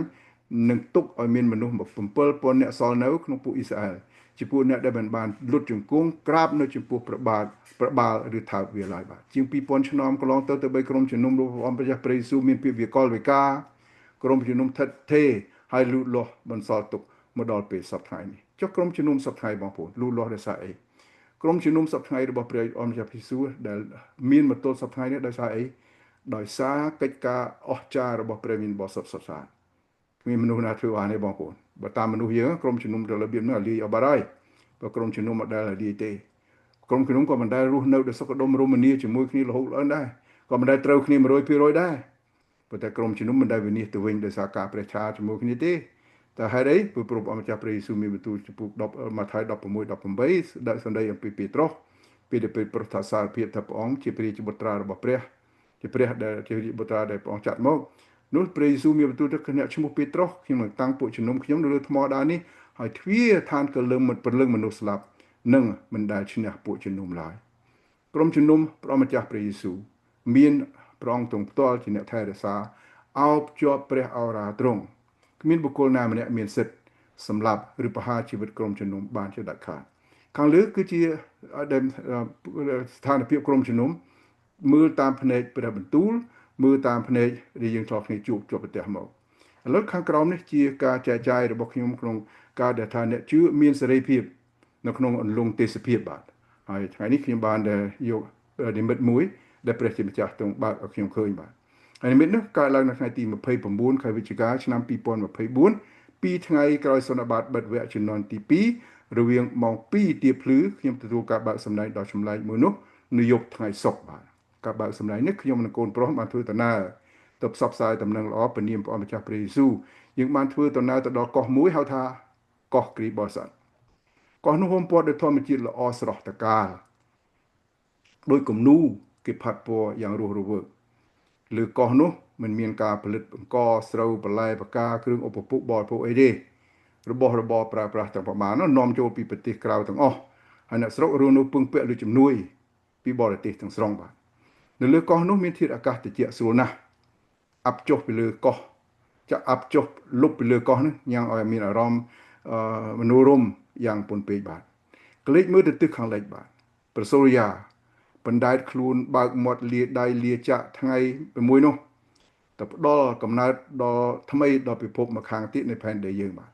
នឹងទុកឲ្យមានមនុស្ស7000នាក់សល់នៅក្នុងពួកអ៊ីស្រាអែលជាពួកអ្នកដែលមិនបានលុតជង្គង់ក្រាបនៅចំពោះព្រះបាទព្រះបាលឬថើបវាឡើយបាទជាង2000ឆ្នាំកន្លងទៅទៅបីក្រុមជំនុំរបស់ព្រះអង្គព្រះយេស៊ូវមានភាពវិកលវិការក្រុមជំនុំថិតថេរហើយលូតលាស់បន្សល់ទុកមកដល់ពេលសប្តាហ៍នេះចុះក្រុមជំនុំសប្តាហ៍បងប្អូនលូតលាស់ដោយសារអីក្រុមជំនុំសប្តាហ៍របស់ព្រះអង្គម្ចាស់ព្រះយេស៊ូវដែលមានមកទល់សប្តាហ៍នេះដោយសារអីដោយសារកិច្ចការអស្ចារ្យរបស់ព្រះមានបរិសុទ្ធសុទ្ធសាធគ្មានមនុស្សណាធ្វើបានទេបងប្អូនបើតាមមនុស្សយើងក្រុមជំនុំទៅរបៀបនោះលាយអស់បាត់ហើយបើក្រុមជំនុំមិនដែលលាយទេក្រុមជំនុំក៏មិនដែលរស់នៅដោយសុខដុមរមនាជាមួយគ្នារហូតឡើងដែរក៏មិនដែលត្រូវគ្នា100%ដែរប៉ុន្តែក្រុមជំនុំមិនដែលវិនិច្ឆ័យទៅវិញដោយសារការប្រេះឆាជាមួយគ្នាទេតែហេតុអីព្រោះព្រះអង្គម្ចាស់ព្រះយេស៊ូវមានបន្ទូលចំពោះ10ម៉ាថាយ16 18ដាក់សម្ដីអំពីពេត្រុសពេលដែលពេត្រុសថាសារភាពថាព្រះអង្គជាព្រះរាជបុត្រារបស់ព្រះជាព្រះដែលជារាជបុត្រាដែលព្រះអង្គចាត់មកនោះព្រះយេស៊ូវមានបន្ទូលទៅអ្នកឈ្មោះពេត្រុសខ្ញុំនឹងតាំងពួកជំនុំខ្ញុំនៅលើថ្មដានេះហើយទ្វារឋានកលឹមមិនព្រលឹងមនុស្សស្លាប់នឹងមិនដែលឈ្នះពួកជំនុំឡើយក្រុមជំនុំព្រះម្ចាស់ព្រះយេស៊ូវមានព្រះអង្គទ្រង់ផ្ទាល់ជាអ្នកថែរក្សាអោបជាប់ព្រះអរាទ្រង់គ្មានបុគ្គលណាម្នាក់មានសិទ្ធិសម្លាប់ឬប្រហារជីវិតក្រុមជំនុំបានជាដាច់ខាតខាងលើគឺជាស្ថានភាពក្រុមជំនុំមើលតាមភ្នែកព្រះបន្ទូលមើលតាមភ្នែកដែលយើងធ្លាប់គ្នាជួបជាប់ប្រទះមកឥឡូវខាងក្រោមនេះជាការចែកចាយរបស់ខ្ញុំក្នុងការដែលថាអ្នកជឿមានសេរីភាពនៅក្នុងអន្លង់ទេសភាពបាទហើយថ្ងៃនេះខ្ញុំបានដែលយកនិមិត្តមួយដែលព្រះជាម្ចាស់ទ្រង់បើកឲ្យខ្ញុំឃើញបាទហើយនិមិត្តនោះកើតឡើងនៅថ្ងៃទី29ខែវិច្ឆិកាឆ្នាំ2024 2ថ្ងៃក្រោយសន្និបាតបិទវគ្គជំនាន់ទី2រវាងម៉ោង2ទៀបភ្លឺខ្ញុំទទួលការបើកសម្ដែងដ៏ចម្លែកមួយនោះនៅយប់ថ្ងៃសុក្របាទការបើកសម្ដែងនេះខ្ញុំនិងកូនប្រុសបានធ្វើដំណើរទៅផ្សព្វផ្សាយដំណឹងល្អពនាមព្រះអង្គម្ចាស់ព្រះយេស៊ូវយើងបានធ្វើដំណើរទៅដល់កោះមួយហៅថាកោះគ្រីបោសាត់កោះនោះហុំព័ទ្ធដោយធម្មជាតិល្អស្រស់ត្រកាលដោយគំនូគេផាត់ពណ៌យ៉ាងរស់រវើកលើកោះនោះមិនមានការផលិតបង្កស្រូវបន្លែបកាគ្រឿងឧបភោគបរិភោគអីទេរបស់របរប្រើប្រាស់ទាំងប្រមាណនោះនាំចូលពីប្រទេសក្រៅទាំងអស់ហើយអ្នកស្រុករស់នៅពឹងពាក់លើជំនួយពីបរទេសទាំងស្រុងបាទនៅលើកោះនោះមានធាតុអាកាសត្រជាក់ស្រួលណាស់អាប់ចុះពីលើកោះចាក់អាប់ចុះលុបពីលើកោះនោះញ៉ាំងឲ្យមានអារម្មណ៍មនោរម្យយ៉ាងពន់ពេកបាទក្លេកមើលទៅទិសខាងលិចបាទព្រះសូរិយាបណ្ដែតខ្លួនបើកមាត់លាដៃលាចាក់ថ្ងៃមួយនោះទៅផ្ដល់កំណើតដល់ថ្មីដល់ពិភពមកខាងទៀតនៃផែនដីយើងបាទ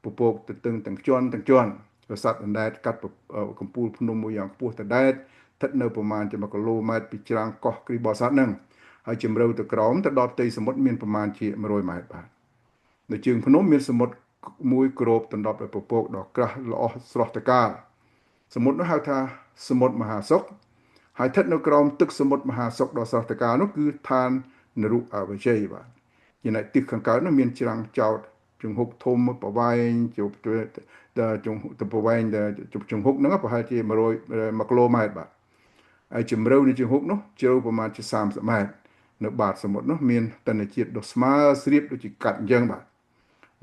ពពកទៅទឹងទាំងជន់ទាំងជន់ ប្រាសាទអណ្ដែតកាត់កំពូលភ្នំមួយយ៉ាងខ្ពស់តដែតស្ថិតនៅប្រមាណជា1គីឡូម៉ែត្រពីច្រាំងកោះគ្រីបរិស័ទហ្នឹងហើយជម្រៅទៅក្រោមទៅដល់ផ្ទៃសមុទ្រមានប្រមាណជា100ម៉ែត្របាទនៅជើងភ្នំមានសមុទ្រមួយគ្របដណ្ដប់ដោយពពកដ៏ក្រាស់ល្អស្រស់ត្រកាលសមុទ្រនោះហៅថាសមុទ្រមហាសុខហើយស្ថិតនៅក្រោមទឹកសមុទ្រមហាសុខដ៏ស្រស់ត្រកាលនោះគឺឋាននរុអវជ័យបាទចំណែកទិសខាងកើតនោះមានច្រាំងចោតជង្ហុកធំប្រវែងជប់ជង្ទៅប្រវែងជង្ហុកហ្នឹងប្រហែលជា100 1គីឡូម៉ែត្របាទហើយជម្រៅនៃជង្ហុកនោះជ្រៅប្រមាណជា30ម៉ែត្រនៅបាតសមុទ្រនោះមានតនជាតិដ៏ស្មើស្រាបដូចជាកាត់អញ្ចឹងបាទ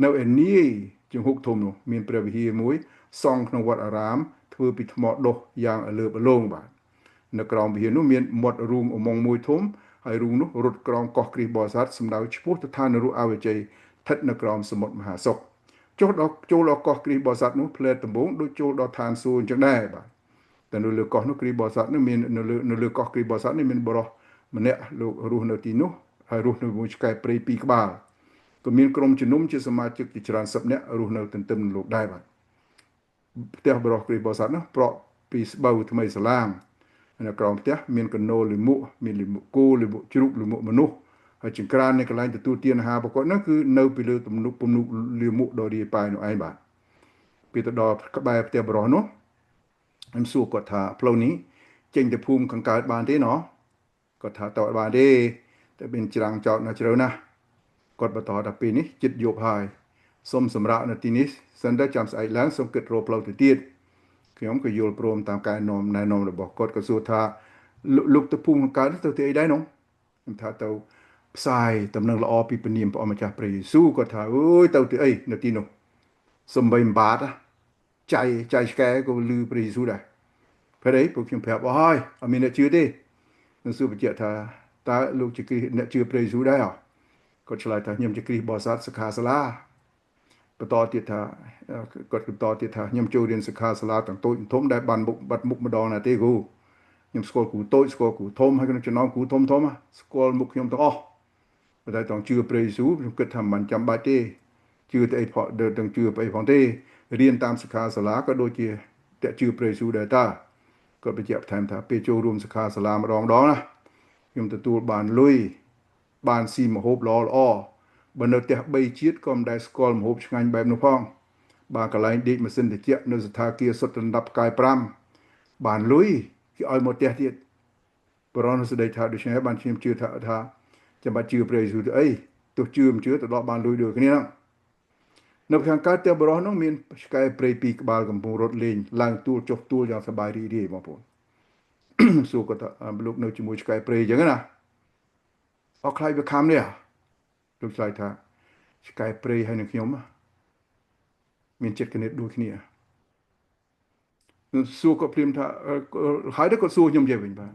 នៅឯនាយជង្ហុកធំនោះមានព្រះវិហារមួយសង់ក្នុងវត្តអារាមធ្វើពីថ្មដុះយ៉ាងអលើបអលងបាទនៅក្រោមវិហារនោះមានមាត់រូងឧមង្គមួយធំហើយរូងនោះរត់ក្រោមកោះគ្រីស្ទបរិស័ទសម្ដៅឆ្ពោះទៅឋាននរុអវជ័យស្ថិតនៅក្រោមសមុទ្រមហាសុខចុះដល់ចូលដល់កោះគ្រីស្ទបរិស័ទនោះផ្លែដំបងដូចចូលដល់ឋានសួគ៌អញ្ចឹងដែរបាទតែនៅលើកោះនោះគ្រីស្ទបរិស័ទនោះមាននៅលើកោះគ្រីស្ទបរិស័ទនេះមានបុរសម្នាក់លោករស់នៅទីនោះហើយរស់នៅមួយឆ្កែព្រៃពីរក្បាលក៏មានក្រុមជំនុំជាសមាជិកជាច្រើនសិបនាក់រស់នៅទន្ទឹមនឹងលោកដែរបាទផ្ទះបុរសគ្រីស្ទបរិស័ទនោះប្រក់ពីស្បូវថ្មីសាឡាងនៅក្រោមផ្ទះមានកណូលិមុមានលិមុគោលិមុជ្រូកលិមុមនុស្សហើយចង្ក្រាននៃកន្លែងទទួលទានអាហារប្រកបនោះគឺនៅពីលើទំនុកពំនុកលិមុដ៏រាយប៉ាយនោះឯងបាទពេលទៅដល់ក្បែរផ្ទះបរោះនោះខ្ញុំសួរគាត់ថាផ្លូវនេះចេញទៅភូមិខាងកើតបានទេណោះគាត់ថាតើបានទេតែមានច្រាំងចោតនៅជ្រៅណាស់គាត់បន្តថាពេលនេះចិត្តយប់ហើយសូមសម្រាប់នៅទីនេះសិនទៅចាំស្អែកឡើងសូមគិតរកផ្លូវទៅទៀតខ្ញុំក៏យល់ព្រមតាមការណែនាំរបស់គាត់ក៏សួរថាលោកទៅភូមិខាងកើតទៅទីអីដែរនោះខ្ញុំថាទៅផ្សាយដំណឹងល្អពីព្រះនាមព្រះអម្ចាស់ព្រះយេស៊ូវគាត់ថាអើយទៅទីអីនៅទីនោះសំបីម្បាតចៃចៃឆ្កែក៏លឺព្រះយេស៊ូវដែរព្រេពួកខ្ញុំប្រាប់អស់ហើយអត់មានអ្នកជឿទេនឹងសួរបញ្ជាក់ថាតើលោកជាគ្រីស្ទអ្នកជឿព្រះយេស៊ូវដែរអត់គាត់ឆ្លើយថាខ្ញុំជាគ្រីស្ទបរិស័ទសិក្ខាសាលាបន្តទៀតថាគាត់បន្តទៀតថាខ្ញុំចូលរៀនសិក្ខាសាលាទាំងតូចធំដែលបានមុខបាត់មុខម្ដងណាទេគ្រូខ្ញុំស្គាល់គ្រូតូចស្គាល់គ្រូធំហើយក្នុងចំណោមគ្រូធំធំស្គាល់មុខខ្ញុំទាំងអស់ប៉ុន្តែតងជឿព្រះយេស៊ូវខ្ញុំគិតថាមិនចាំបាច់ទេជឿទៅអីផងទាំងជឿអីផងទេរៀនតាមសិក្ខាសាលាក៏ដូចជាតែជឿព្រះយេស៊ូវដែរតាគាត់បញ្ជាក់បន្ថែមថាពេលចូលរួមសិក្ខាសាលាម្ដងដងណាខ្ញុំទទួលបានលុយបានស៊ីម្ហូបល្អល្អបើនៅផ្ទះ3ជាតិក៏មិនដែលស្គាល់ម្ហូបឆ្ងាញ់បែបនោះផងបានកន្លែងដេកម៉ាស៊ីនត្រជាក់នៅស្ថាគារសុទ្ធដណ្ដប់ផ្កាយ5បានលុយគេឲ្យមកផ្ទះទៀតបរោះស្ដីថាដូច្នេះបានខ្ញុំជឿថាចាំបាច់ជឿព្រះយេស៊ូវទៅអីទោះជឿមិនជឿទៅដល់បានលុយដូចគ្នាហ្នឹងនៅខាងកើតផ្ទះបរោះនោះមានឆ្កែព្រៃពីរក្បាលកំពុងរត់លេងឡើងទួលចុះទួលយ៉ាងសប្បាយរីករាយបងប្អូនសួរគាត់ថាលោកនៅជាមួយឆ្កែព្រៃអញ្ចឹងណាអត់ខ្លាចវាខំនេះលោកឆ្លើយថាឆ្កែព្រៃហើយនឹងខ្ញុំមានចិត្តគណិតដូចគ្នាសួរគាត់ព្រាមថាហើយទៅគាត់សួរខ្ញុំចេះវិញបាទ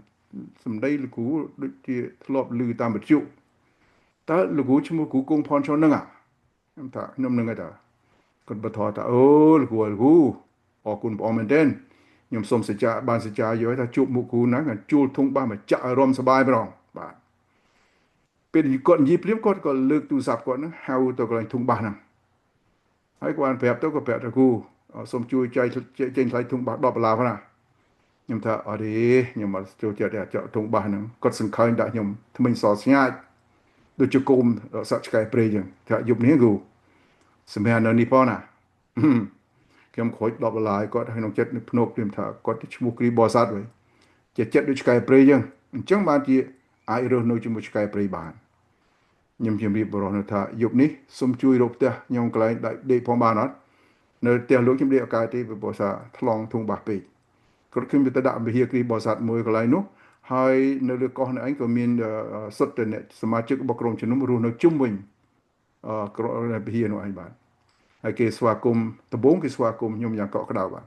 សម្ដីលោកគ្រូដូចជាធ្លាប់ឮតាមវិទ្យុតើលោកគ្រូឈ្មោះគ្រូគង់ផនឈុនហ្នឹងអាខ្ញុំថាខ្ញុំហ្នឹងឯងតាគាត់បន្តថាអូលោកគ្រូលោកគ្រូអរគុណបងមែនទែនខ្ញុំសូមសច្ចាបានសច្ចាយកថាជួបមុខគ្រូហ្នឹងជួលធុងបាសមកចាក់ឲ្យរំសប្បាយម្ដងបាទពេលគាត់និយាយព្រាមគាត់ក៏លើកទូរស័ព្ទគាត់ហ្នឹងហៅទៅកន្លែងធុងបាសហ្នឹងហើយគាត់បានប្រាប់ទៅក៏ប្រាប់ថាគ្រូសូមជួយចែកចេញថ្លៃធុងបាស10ដុល្លារផងណាខ្ញុំថាអត់ទេខ្ញុំអត់ចូលចិត្តទេចောက်ធុងបាសហ្នឹងគាត់សង្ឃើញដាក់ខ្ញុំថ្មិញសស្ញាចដូចជាគុំសត្វឆ្កែព្រៃចឹងថាយប់នេះគ្រូសម្រាប់នៅនេះផងណាខ្ញុំខូច10ដុល្លារគាត់ក្នុងចិត្តភ្នក់ព្រាមថាគាត់ឈ្មោះគ្រីបរិស័ទវិញជាចិត្តដូចឆ្កែព្រៃចឹងអញ្ចឹងបានជាអាចរស់នៅជាមួយឆ្កែព្រៃបានខ្ញុំជម្រាបបរិសនៅថាយប់នេះសូមជួយរកផ្ទះខ្ញុំកន្លែងដេកផងបានអត់នៅផ្ទះលោកខ្ញុំដេកអកាទេព្រោះថាថ្លង់ធុងបាសពេកគាត់ខ្ញុំទៅដាក់វិហារគ្រីបរិស័ទមួយកន្លែងនោះហើយនៅលើកោះនេះឯងក៏មានសុទ្ធតែអ្នកសមាជិករបស់ក្រុមជំនុំរស់នៅជុំវិញក្រុមវិហារនោះឯងបាទហើយគេស្វាគមន៍ដំបូងគេស្វាគមន៍ខ្ញុំយ៉ាងកក់ក្ដៅបាទ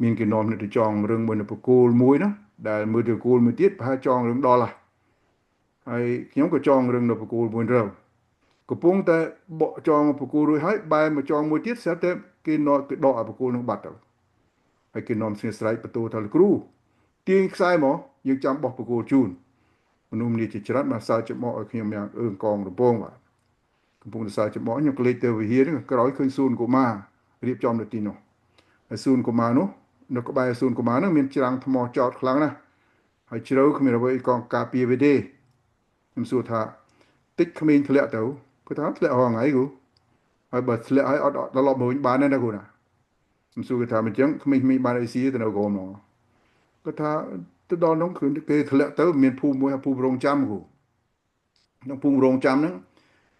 មានគេនាំអ្នកទៅចងរឿងមួយនៅបកគោលមួយណាដែលមើលទៅគោលមួយទៀតប្រហែលចងរឿងដល់ហើយខ្ញុំក៏ចងរឿងនៅបកគោលមួយទៅកំពុងតែបកចងបកគោលរួចហើយបែរមកចងមួយទៀតស្រាប់តែគេនាំគេដកអាបកគោលនឹងបាត់ទៅហើយគេនាំស្ងៀស្រែកបន្ទូថាលោកគ្រូទាញខ្សែមកយើងចាំបោះបកគោលជូនមនុស្សម្នាជាច្រើនបានសើច្បកឲ្យខ្ញុំយ៉ាងអឿងកងរពងបាទកំពុងតែសើច្បកខ្ញុំក៏លេចទៅវិហារហ្នឹងក្រោយឃើញសួនកុមាររៀបចំនៅទីនោះ ហើយសួនកុមារនោះនៅក្បែរសួនកុមារនោះមានច្រាំងថ្មចោតខ្លាំងណាស់ហើយជ្រៅគ្មានអ្វីកងការពារវាទេខ្ញុំសួរថាតិចក្មេងធ្លាក់ទៅគាត់ថាធ្លាក់រាល់ថ្ងៃគូហើយបើធ្លាក់ហើយអត់ត្រឡប់មកវិញបានទេណាគូណាខ្ញុំសួរគាត់ថាមិនចឹងក្មេងៗបានអីស៊ីទៅនៅក្រោមនោះគាត់ថាទៅដល់នោះគឺគេធ្លាក់ទៅមានភូមិមួយភូមិរងចាំគូក្នុងភូមិរងចាំហ្នឹង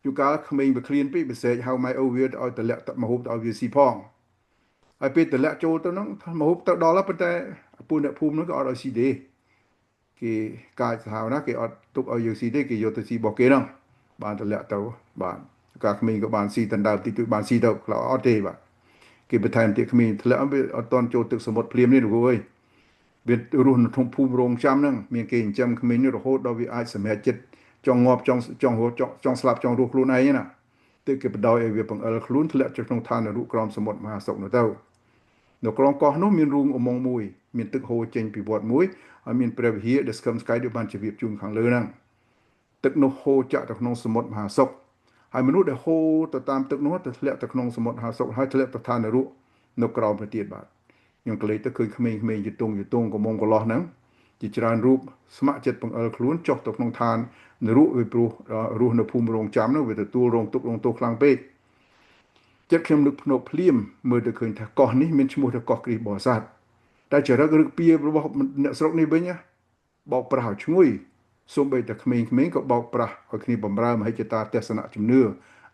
ជួនកាលក្មេងវាឃ្លានពេកវាស្រែកហៅម៉ែឪវាឲ្យតម្លាក់ទឹកម្ហូបទៅឲ្យវាស៊ីផងហើយពេលតម្លាក់ចូលទៅហ្នឹងម្ហូបទៅដល់ហើយប៉ុន្តែពួកអ្នកភូមិហ្នឹងក៏អត់ឲ្យស៊ីទេគេកាចសាហាវណាស់គេអត់ទុកឲ្យយើងស៊ីទេគេយកទៅស៊ីរបស់គេហ្នឹងបានតម្លាក់ទៅបាទកាលក្មេងក៏បានស៊ីដណ្ដើមតិចតួចបានស៊ីទៅខ្លះអត់ទេបាទគេបន្ថែមទៀតក្មេងធ្លាក់វាអត់តន់ចូលទឹកសមុទ្រភ្លាមនេះលោកអើយវារស់នៅក្នុងភូមិរងចាំហ្នឹងមានគេចិញ្ចឹមក្មេងនេះរហូតដល់វាអាចសម្រេចចិត្តចង់ងាប់ចង់ចង់រស់ចង់ស្លាប់ចង់រស់ខ្លួនឯងណាទើបគេបដ ாய் ឲ្យវាបង្អិលខ្លួនធ្លាក់ចុះក្នុងឋាននរកក្រោមសមុទ្រមហាសុខនោះទៅនៅក្រោមកោះនោះមានរូងឧមង្គមួយមានទឹកហូរចេញពីវត្តមួយហើយមានព្រះវិហារដែលស្កឹមស្កៃដូចបានជម្រាបជូនខាងលើហ្នឹងទឹកនោះហូរចាក់ទៅក្នុងសមុទ្រមហាសុខហើយមនុស្សដែលហូរទៅតាមទឹកនោះទៅធ្លាក់ទៅក្នុងសមុទ្រមហាសុខហើយធ្លាក់ទៅឋាននរកនៅក្រោមទៅទៀតបាទខ្ញុំក៏លេចទៅឃើញក្មេងៗយតុងយតុងកំងកន្លោះហ្នឹងជាច្រើនរូបស្ម័គ្រចិត្តបង្អិលខ្លួនចុះទៅក្នុងឋាននរកវាព្រោះរស់នៅភូមិរងចាំនោះវាទទួលរងទុក្ខរងទោសខ្លាំងពេកចិត្តខ្ញុំនឹកភ្នែកភ្លាមមើលទៅឃើញថាកោះនេះមានឈ្មោះថាកោះគ្រីស្ទបរិស័ទតែចរិតឬពៀរបស់អ្នកស្រុកនេះវិញបោកប្រាស់ឲ្យឈ្ងុយសូម្បីតែក្មេងៗក៏បោកប្រាស់ឲ្យគ្នាបំរើមហិច្ឆតាទស្សនៈជំនឿ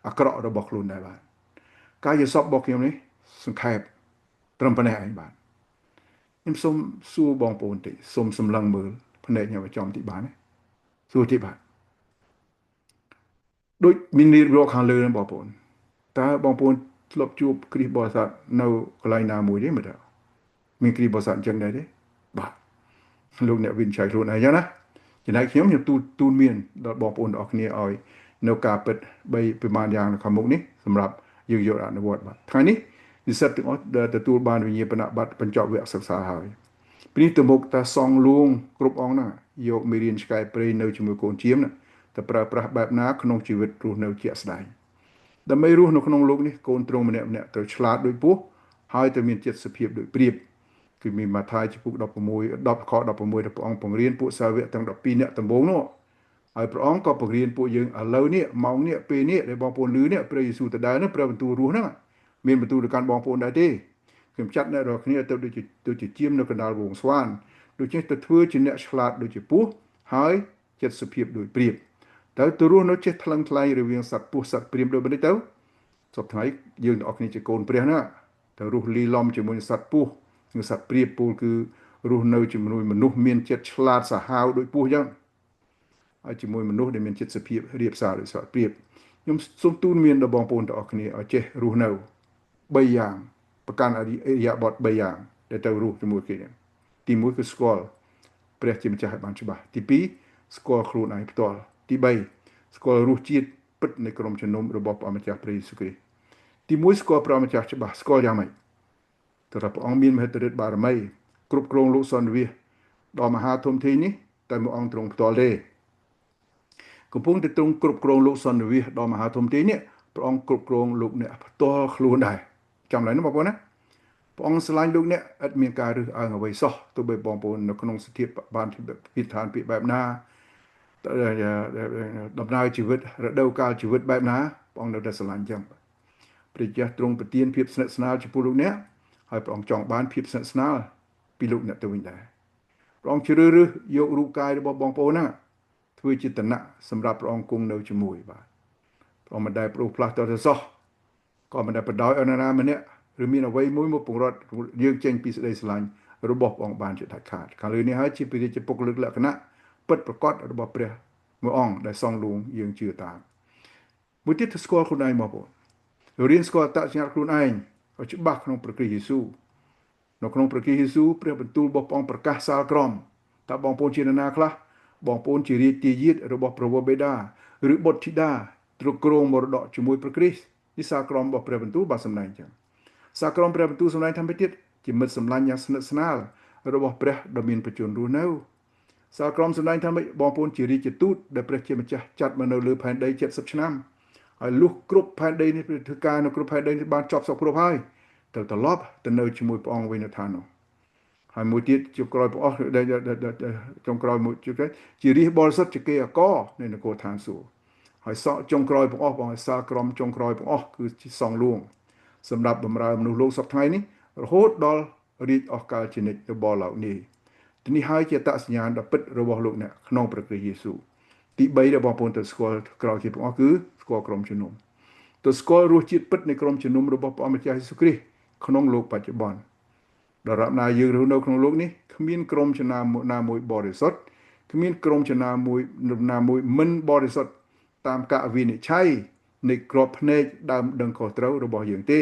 អាក្រក់របស់ខ្លួនដែរបាទការយល់សពរបស់ខ្ញុំនេះសង្ខេបត្រឹមប៉ុណ្ណេះឯងបាទខ្ញុំសូមសួរបងប្អូនតិចសូមសម្លឹងមើលភ្នែកខ្ញុំឲ្យចំតិចបានទេសួរតិចបាទដូចមានរៀបរាប់ខាងលើហ្នឹងបងប្អូនតើបងប្អូនធ្លាប់ជួបគ្រីស្ទបរិស័ទនៅកន្លែងណាមួយទេមើលតើមានគ្រីស្ទបរិស័ទអញ្ចឹងដែរទេបាទលោកអ្នកវិនិច្ឆ័យខ្លួនឯងចឹងណាចំណែកខ្ញុំខ្ញុំទូលទូលមានដល់បងប្អូនទាំងអស់គ្នាឲ្យនៅការពិត3ប្រមាណយ៉ាងនៅខាងមុខនេះសម្រាប់យើងយកអនុវត្តបាទថ្ងៃនេះនិស្សិតទាំងអស់ដែលទទួលបានវិញ្ញាបនបត្របញ្ចប់វគ្គសិក្សាហើយពីនេះទៅមុខតាសងលួងគ្រប់អង្គណាយកមេរៀនឆ្កែព្រៃនៅជាមួយកូនជាមណាទៅប្រើប្រាស់បែបណាក្នុងជីវិតរស់នៅជាក់ស្ដែងដើម្បីរស់នៅក្នុងលោកនេះកូនទ្រង់ម្នាក់ម្នាក់ត្រូវឆ្លាតដូចពស់ហើយត្រូវមានចិត្តសុភាពដូចព្រាបគឺមានម៉ាថាយចំពុក16 10ខ16ដែលព្រះអង្គបង្រៀនពួកសាវកទាំង12នាក់ដំបូងនោះហើយព្រះអង្គក៏បង្រៀនពួកយើងឥឡូវនេះម៉ោងនេះពេលនេះដែលបងប្អូនឮនេះព្រះយេស៊ូវទៅដើរនេះព្រះបន្ទូលរស់ហ្នឹងមានបន្ទូលទៅកាន់បងប្អូនដែរទេខ្ញុំចាត់អ្នករាល់គ្នាទៅដូចជាជាមនៅកណ្ដាលវងស្វានដូច្នេះទៅធ្វើជាអ្នកឆ្លាតដូចជាពស់ហើយចិត្តសុភាពដូចព្រាបទៅទៅរស់នៅចេះថ្លឹងថ្លែងរវាងសត្វពស់សត្វព្រាមដូចនេះទៅសប្តាហ៍ថ្ងៃយើងទាំងអស់គ្នាជាកូនព្រះណាទៅរស់លីឡំជាមួយសត្វពស់និងសត្វព្រាបពូលគឺរស់នៅជាមួយមនុស្សមានចិត្តឆ្លាតសាហាវដូចពស់ចឹងហើយជាមួយមនុស្សដែលមានចិត្តសុភាពរៀបសារដូចសត្វព្រាបខ្ញុំសូមទូលមានដល់បងប្អូនទាំងអស់គ្នាឲ្យចេះរស់នៅ3យ៉ាងប្រកាន់អរិយាបថ3យ៉ាងដែលត្រូវរស់ជាមួយគេទី1គឺស្គាល់ព្រះជាម្ចាស់ឲ្យបានច្បាស់ទី2ស្គាល់ខ្លួនឯងផ្ទាល់ទី3ស្គាល់រសជាតិពិតនៃក្រុមជំនុំរបស់ព្រះម្ចាស់ព្រះយេស៊ូវគ្រីស្ទទី1ស្គាល់ព្រះម្ចាស់ច្បាស់ស្គាល់យ៉ាងម៉េចតើព្រះអង្គមានមហិទ្ធិឫទ្ធិបារមីគ្រប់គ្រងលោកសន្និវាសដ៏មហាធំធេងនេះតែមួយអង្គទ្រង់ផ្ទាល់ទេកំពុងតែទ្រង់គ្រប់គ្រងលោកសន្និវាសដ៏មហាធំធេងនេះព្រះអង្គគ្រប់គ្រងលោកអ្នកផ្ទាល់ខ្លួនដែរចាំឡើយណាបងប្អូនណាព្រះអង្គស្រឡាញ់លោកអ្នកឥតមានការរើសអើងអ្វីសោះទោះបីបងប្អូននៅក្នុងស្ថានបានពិឋានពាក្យបែបណាដំណើរជីវិតរដូវកាលជីវិតបែបណាព្រះអង្គនៅតែស្រឡាញ់ចឹងព្រះជាទ្រង់ប្រទានភាពស្និទ្ធស្នាលចំពោះលោកអ្នកហើយព្រះអង្គចង់បានភាពស្និទ្ធស្នាលពីលោកអ្នកទៅវិញដែរព្រះអង្គជ្រើសរើសយករូបកាយរបស់បងប្អូនហ្នឹងធ្វើជាតំណសម្រាប់ព្រះអង្គគង់នៅជាមួយបាទព្រះអង្គមិនដែលប្រោសផ្លាស់ទៅសោះក៏មិនដែលបដោយឲ្យនរណាម្នាក់ឬមានអ្វីមួយមកពង្រត់យើងចេញពីសេចក្តីស្រឡាញ់របស់ព្រះអង្គបានជាដាច់ខាតខាងលើនេះហើយជាព្រះរាជបុគ្គលិកលក្ខណៈពិតប្រាកដរបស់ព្រះមួយអង្គដែលសងលួងយើងជឿតាមមួយទៀតទៅស្គាល់ខ្លួនឯងបងប្អូនរៀនស្គាល់អត្តសញ្ញាណខ្លួនឯងឲ្យច្បាស់ក្នុងព្រះគ្រីស្ទយេស៊ូវនៅក្នុងព្រះគ្រីស្ទយេស៊ូវព្រះបន្ទូលរបស់ព្រះអង្គប្រកាសសាលក្រមតើបងប្អូនជានរណាខ្លះបងប្អូនជារាជទាយាទរបស់ព្រះវរបិតាឬបុត្រធីតាទ្រគ្រងមរតកជាមួយព្រះគ្រីស្ទនេះសាលក្រមរបស់ព្រះបន្ទូលបានសម្ដែងចឹងសាលក្រមព្រះបន្ទូលសម្ដែងថាម៉េចទៀតជាមិត្តសម្លាញ់យ៉ាងស្និទ្ធស្នាលរបស់ព្រះដ៏មានព្រះជន្មរស់នៅសាលក្រមសម្ដែងថាម៉េចបងប្អូនជារាជទូតដែលព្រះជាម្ចាស់ចាត់មកនៅលើផែនដី70ឆ្នាំហើយលុះគ្រប់ផែនដីនេះធ្វើការនៅគ្រប់ផែនដីនេះបានចប់សពគ្រប់ហើយ ត្រូវត្រឡប់ទៅនៅជាមួយព្រះអង្គវិញនៅឋាននោះហើយមួយទៀតជាក្រោយព្រះអង្គចុងក្រោយមួយជារាជបរិសុទ្ធជាគេអកនៃនគរឋានសួគ៌ហើយសក់ចុងក្រោយព្រះអង្គបងសាលក្រមចុងក្រោយព្រះអង្គគឺជាសងលួងសម្រាប់បម្រើមនុស្សលោកសពថ្ងៃនេះរហូតដល់រាជអស់កលជានិច្ចរបស់លោកនេះនេះហើយជាតសញ្ញាណដ៏ពិតរបស់លោកអ្នកក្នុងព្រះគ្រីស្ទយេស៊ូវទី3ដែលបងប្អូនត្រូវស្គាល់ក្រោយជាព្រះអង្គគឺស្គាល់ក្រុមជំនុំទៅស្គាល់រសជាតិពិតនៃក្រុមជំនុំរបស់ព្រះអង្គម្ចាស់យេស៊ូវគ្រីស្ទក្នុងលោកបច្ចុប្បន្នដរាបណាយើងរស់នៅក្នុងលោកនេះគ្មានក្រុមចំណាណាមួយបរិសុទ្ធគ្មានក្រុមចំណាមួយណាមួយមិនបរិសុទ្ធតាមកវិនិច្ឆ័យនៃក្របភ្នែកដើមដឹងខុសត្រូវរបស់យើងទេ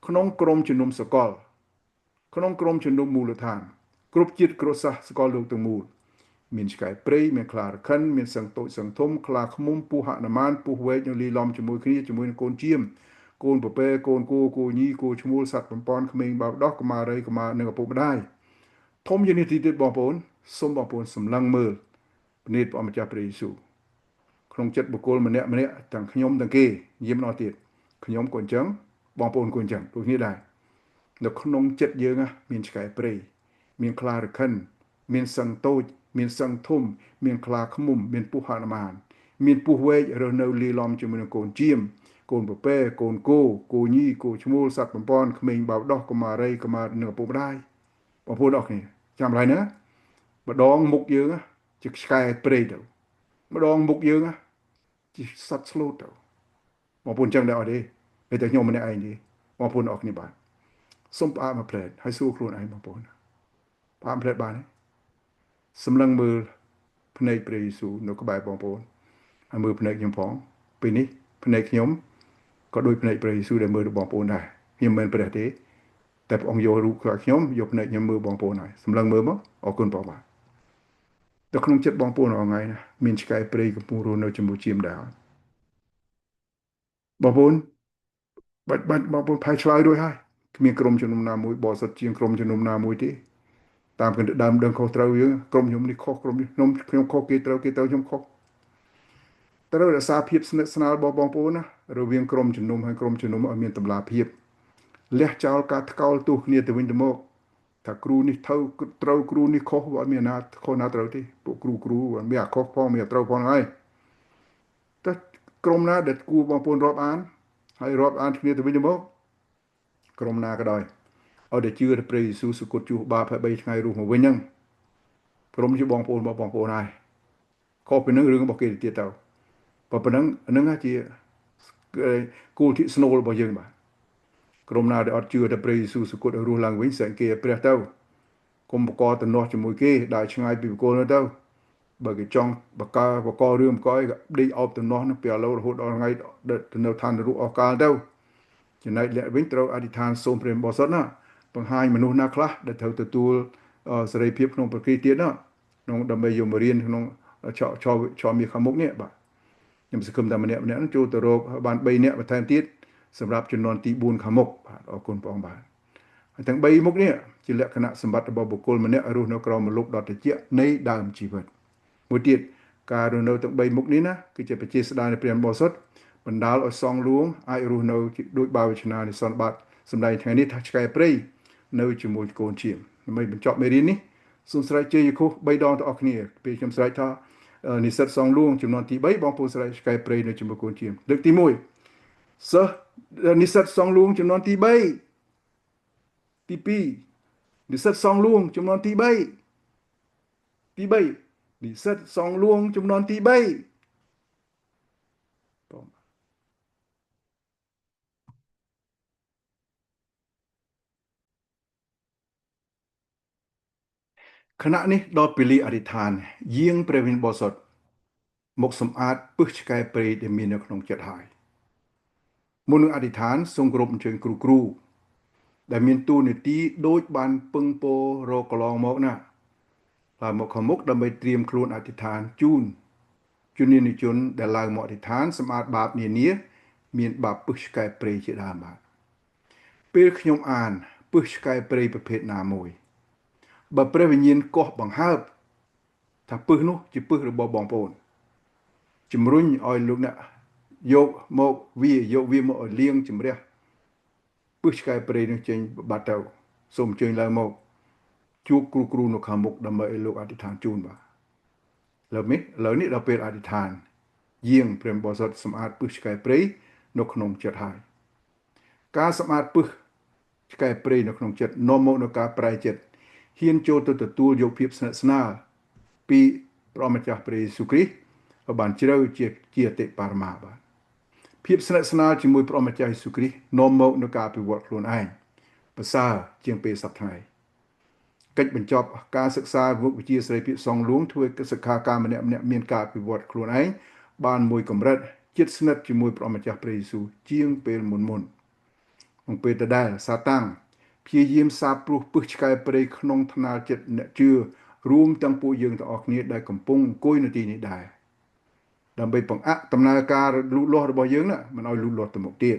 ក្នុងក្រុមជំនុំសកលក្នុងក្រុមជំនុំមូលដ្ឋានគ្រប់ជាតិគ្រប់សាសន៍សកលលោកទាំងមូលមានឆ្កែព្រៃមានខ្លារខិនមានសឹងតូចសឹងធំខ្លាឃ្មុំពស់ហនុមានពស់វែកនៅលីឡំជាមួយគ្នាជាមួយនឹងកូនចៀមកូនពពែកូនគោគោញីគោឈ្មោលសត្វបំពន់ក្មេងបោកដោះកុមារីកុមារនិងឪពុកម្ដាយធំជាងនេះទីទៀតបងប្អូនសូមបងប្អូនសម្លឹងមើលព្រះនេតព្រះម្ចាស់ព្រះយេស៊ូវក្នុងចិត្តបុគ្គលម្នាក់ម្នាក់ទាំងខ្ញុំទាំងគេយាមដល់ទៀតខ្ញុំក៏អញ្ចឹងបងប្អូនក៏អញ្ចឹងដូចគ្នាដែរនៅក្នុងចិត្តយើងមានឆ្កែព្រៃមានខ្លារខិនមានសឹងតូចមានសឹងធំមានខ្លាឃ្មុំមានពស់ហនុមានមានពស់វែករស់នៅលាយឡំជាមួយនឹងកូនចៀមកូនពពែកូនគោគោញីគោឈ្មោលសត្វបំពន់ក្មេងបោកដោះកុមារីកុមារនិងឪពុកម្ដាយបងប្អូនអរគ្នាចាំឡើយណាម្ដងមុខយើងជាឆ្កែព្រៃទៅម្ដងមុខយើងជាសត្វស្លូតទៅបងប្អូនចឹងដែរអត់ទេតែខ្ញុំម្នាក់ឯងទេបងប្អូនអរគ្នាបាទសូមផ្អាកមួយផ្លែតហើយសួរខ្លួនឯងបងប្អូនផ្អាកផ្លែតបានទេសម្លឹងមើលភ្នែកព្រះយេស៊ូវនៅក្បែរបងប្អូនហើយមើលភ្នែកខ្ញុំផងពេលនេះភ្នែកខ្ញុំក៏ដូចភ្នែកព្រះយេស៊ូវដែលមើលទៅបងប្អូនដែរខ្ញុំមិនមែនព្រះទេតែព្រះអង្គយករូបខ្ញុំយកភ្នែកខ្ញុំមើលបងប្អូនហើយសម្លឹងមើលមកអរគុណបងបាទនៅក្នុងចិត្តបងប្អូនរាល់ថ្ងៃណាមានឆ្កែព្រៃកំពុងរស់នៅជាមួយជាមដែរបងប្អូនបាច់បាច់បងប្អូនផែឆ្លើយរួចហើយគ្មានក្រុមជំនុំណាមួយបរិសុទ្ធជាងក្រុមជំនុំណាមួយទេតាមគណដើមដឹងខុសត្រូវយើងក្រុមខ្ញុំនេះខុសក្រុមនេះខ្ញុំខ្ញុំខុសគេត្រូវគេត្រូវខ្ញុំខុសត្រូវរក្សាភាពស្និទ្ធស្នាលរបស់បងប្អូនណារវាងក្រុមជំនុំហើយក្រុមជំនុំឲ្យមានតម្លាភាពលះចោលការថ្កោលទោសគ្នាទៅវិញទៅមកថាគ្រូនេះត្រូវត្រូវគ្រូនេះខុសអត់មានណាខុសណាត្រូវទេពួកគ្រូគ្រូមានអាខុសផងមានអាត្រូវផងហើយតែក្រុមណាដែលគួរបងប្អូនរាប់អានហើយរាប់អានគ្នាទៅវិញទៅមកក្រុមណាក៏ដោយឲ្យតែជឿថាព្រះយេស៊ូវសុគតជួសបាបហើយ3ថ្ងៃរស់មកវិញហ្នឹងក្រុមជាបងប្អូនរបស់បងប្អូនហើយខុសពីនឹងរឿងរបស់គេទៀតទៅប៉ុណ្ណឹងហ្នឹងជាគោលធិស្នូលរបស់យើងបាទក្រុមណាដែលអត់ជឿថាព្រះយេស៊ូវសុគតឲ្យរស់ឡើងវិញសង្កេតព្រះទៅកុំបកតំណោះជាមួយគេដើរឆ្ងាយពីបុគ្គលនោះទៅបើគេចង់បកបករឿងបកឲ្យដេកអោបតំណោះនោះពីឥឡូវរហូតដល់ថ្ងៃទៅនៅឋាននរកអស់កាលទៅចំណែកអ្នកវិញត្រូវអធិដ្ឋានសូមព្រះបរិសុទ្ធណាបង្ហាញមនុស្សណាខ្លះដែលត្រូវទទួលសេរីភាពក្នុងប្រគ្រីទៀតណាក្នុងដើម្បីយកមករៀនក្នុងឆឆឆមាសខាងមុខនេះបាទខ្ញុំសង្ឃឹមថាម្នាក់ម្នាក់ចូលទៅរកបាន3នាក់បន្ថែមទៀតសម្រាប់ចំនួនទី4ខាងមុខបាទអរគុណព្រះអង្គបាទហើយទាំង3មុខនេះជាលក្ខណៈសម្បត្តិរបស់បុគ្គលម្នាក់រស់នៅក្រោមម្លប់ដ៏ត្រជាក់នៃដើមជីវិតមួយទៀតការរស់នៅទាំង3មុខនេះណាគឺជាប្រជាស្ដារនៃព្រះបរិសុទ្ធបណ្ដាលឲ្យសងលួងអាចរស់នៅដោយបាវចនានៃសន្និបាតសម្ដែងថ្ងៃនេះថាឆ្កែព្រៃនៅជាមួយកូនជាមដើម្បីបញ្ចប់មេរៀននេះសូមស្រែកជ័យខុស3ដងទាំងអស់គ្នាពេលខ្ញុំស្រែកថានិស្សិតសងលួងចំនួនទី3បងប្អូនស្រែកឆ្កែព្រៃនៅជាមួយកូនជាមលើកទី1សិស្សនិស្សិតសងលួងចំនួនទី3ទី2និស្សិតសងលួងចំនួនទី3ទី3និស្សិតសងលួងចំនួនទី3បងខណៈនេះដល់ពេលអធិដ្ឋានយាងព្រះវិញ្ញាណបរិសុទ្ធមកសម្អាតពឹសឆ្កែព្រៃដែលមាននៅក្នុងចិត្តហើយមុននឹងអធិដ្ឋានសូមគោរពអញ្ជើញគ្រូគ្រូដែលមានតួនាទីដូចបានពឹងពោរកកន្លងមកណាឡើងមកខាងមុខដើម្បីត្រៀមខ្លួនអធិដ្ឋានជូនជននានីជនដែលឡើងមកអធិដ្ឋានសម្អាតបាបនានាមានបាបពឹសឆ្កែព្រៃជាដើមបាទពេលខ្ញុំអានពឹសឆ្កែព្រៃប្រភេទណាមួយបើព្រះវិញ្ញាណកោះបង្ហើបថាពឹសនោះជាពឹសរបស់បងប្អូនជំរុញឲ្យលោកអ្នកយកមកវាយកវាមកឲ្យលាងជំរះ ពឹសឆ្កែព្រៃនឹងចេញបាត់ទៅសូមអញ្ជើញឡើងមកជួបគ្រូគ្រូនៅខាងមុខដើម្បីឲ្យលោកអធិដ្ឋានជូនបាទលើនេះឥឡូវនេះដល់ពេលអធិដ្ឋានយាងព្រះបរិសុទ្ធសម្អាតពឹសឆ្កែព្រៃនៅក្នុងចិត្តហើយការសម្អាតពឹសឆ្កែព្រៃនៅក្នុងចិត្តនាំមកនូវការប្រែចិត្តហ៊ានចូលទៅទទួលយកភាពស្និទ្ធស្នាលពីព្រះម្ចាស់ព្រះយេស៊ូវគ្រីស្ទឲ្យបានជ្រៅជាអតិបរមាបាទភាពស្និទ្ធស្នាលជាមួយព្រះម្ចាស់យេស៊ូវគ្រីស្ទនាំមកនូវការអភិវឌ្ឍខ្លួនឯងប្រសើរជាងពេលសប្តាហ៍កិច្ចបញ្ចប់ការសិក្សាវិជ្ជាសេរីភាពសងលួងធ្វើឲ្យសិក្ខាកាមម្នាក់ម្នាក់មានការអភិវឌ្ឍខ្លួនឯងបានមួយកម្រិតជិតស្និទ្ធជាមួយព្រះម្ចាស់ព្រះយេស៊ូវជាងពេលមុនមុនក្នុងពេលដដែលសាតាំងព្យាយាមសាបព្រោះពឹសឆ្កែព្រៃក្នុងថ្នាលចិត្តអ្នកជឿរួមទាំងពួកយើងទាំងអស់គ្នាដែលកំពុងអង្គុយនៅទីនេះដែរដើម្បីបង្អាក់ដំណើរការលូតលាស់របស់យើងណាមិនឲ្យលូតលាស់ទៅមុខទៀត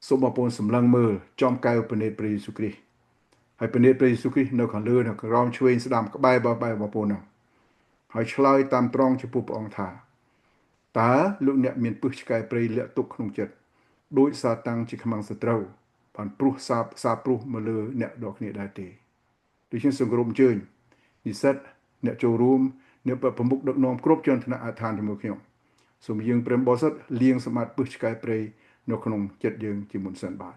សូមបងប្អូនសម្លឹងមើលចំកែវព្រះនេត្រព្រះយេស៊ូវគ្រីស្ទហើយព្រះនេត្រព្រះយេស៊ូវគ្រីស្ទនៅខាងលើនៅក្រោមឆ្វេងស្ដាំក្បែរបែបងប្អូននោះហើយឆ្លើយតាមត្រង់ចំពោះព្រះអង្គថាតើលោកអ្នកមានពឹសឆ្កែព្រៃលាក់ទុកក្នុងចិត្តដោយសាតាំងជាខ្មាំងសត្រូវបានព្រុសសាបសាព្រុសមកលើអ្នកដកគ្នាដែរទេដូច្នេះសូមគោរពអញ្ជើញនិស្សិតអ្នកចូលរួមអ្នកប្រមុខដឹកនាំគ្រប់ជាន់ថ្នាក់អធិដ្ឋានជាមួយខ្ញុំសូមយើងព្រះបរិសុទ្ធលាងសម្អាតពឹសឆ្កែព្រៃនៅក្នុងចិត្តយើងជាមុនសិនបាទ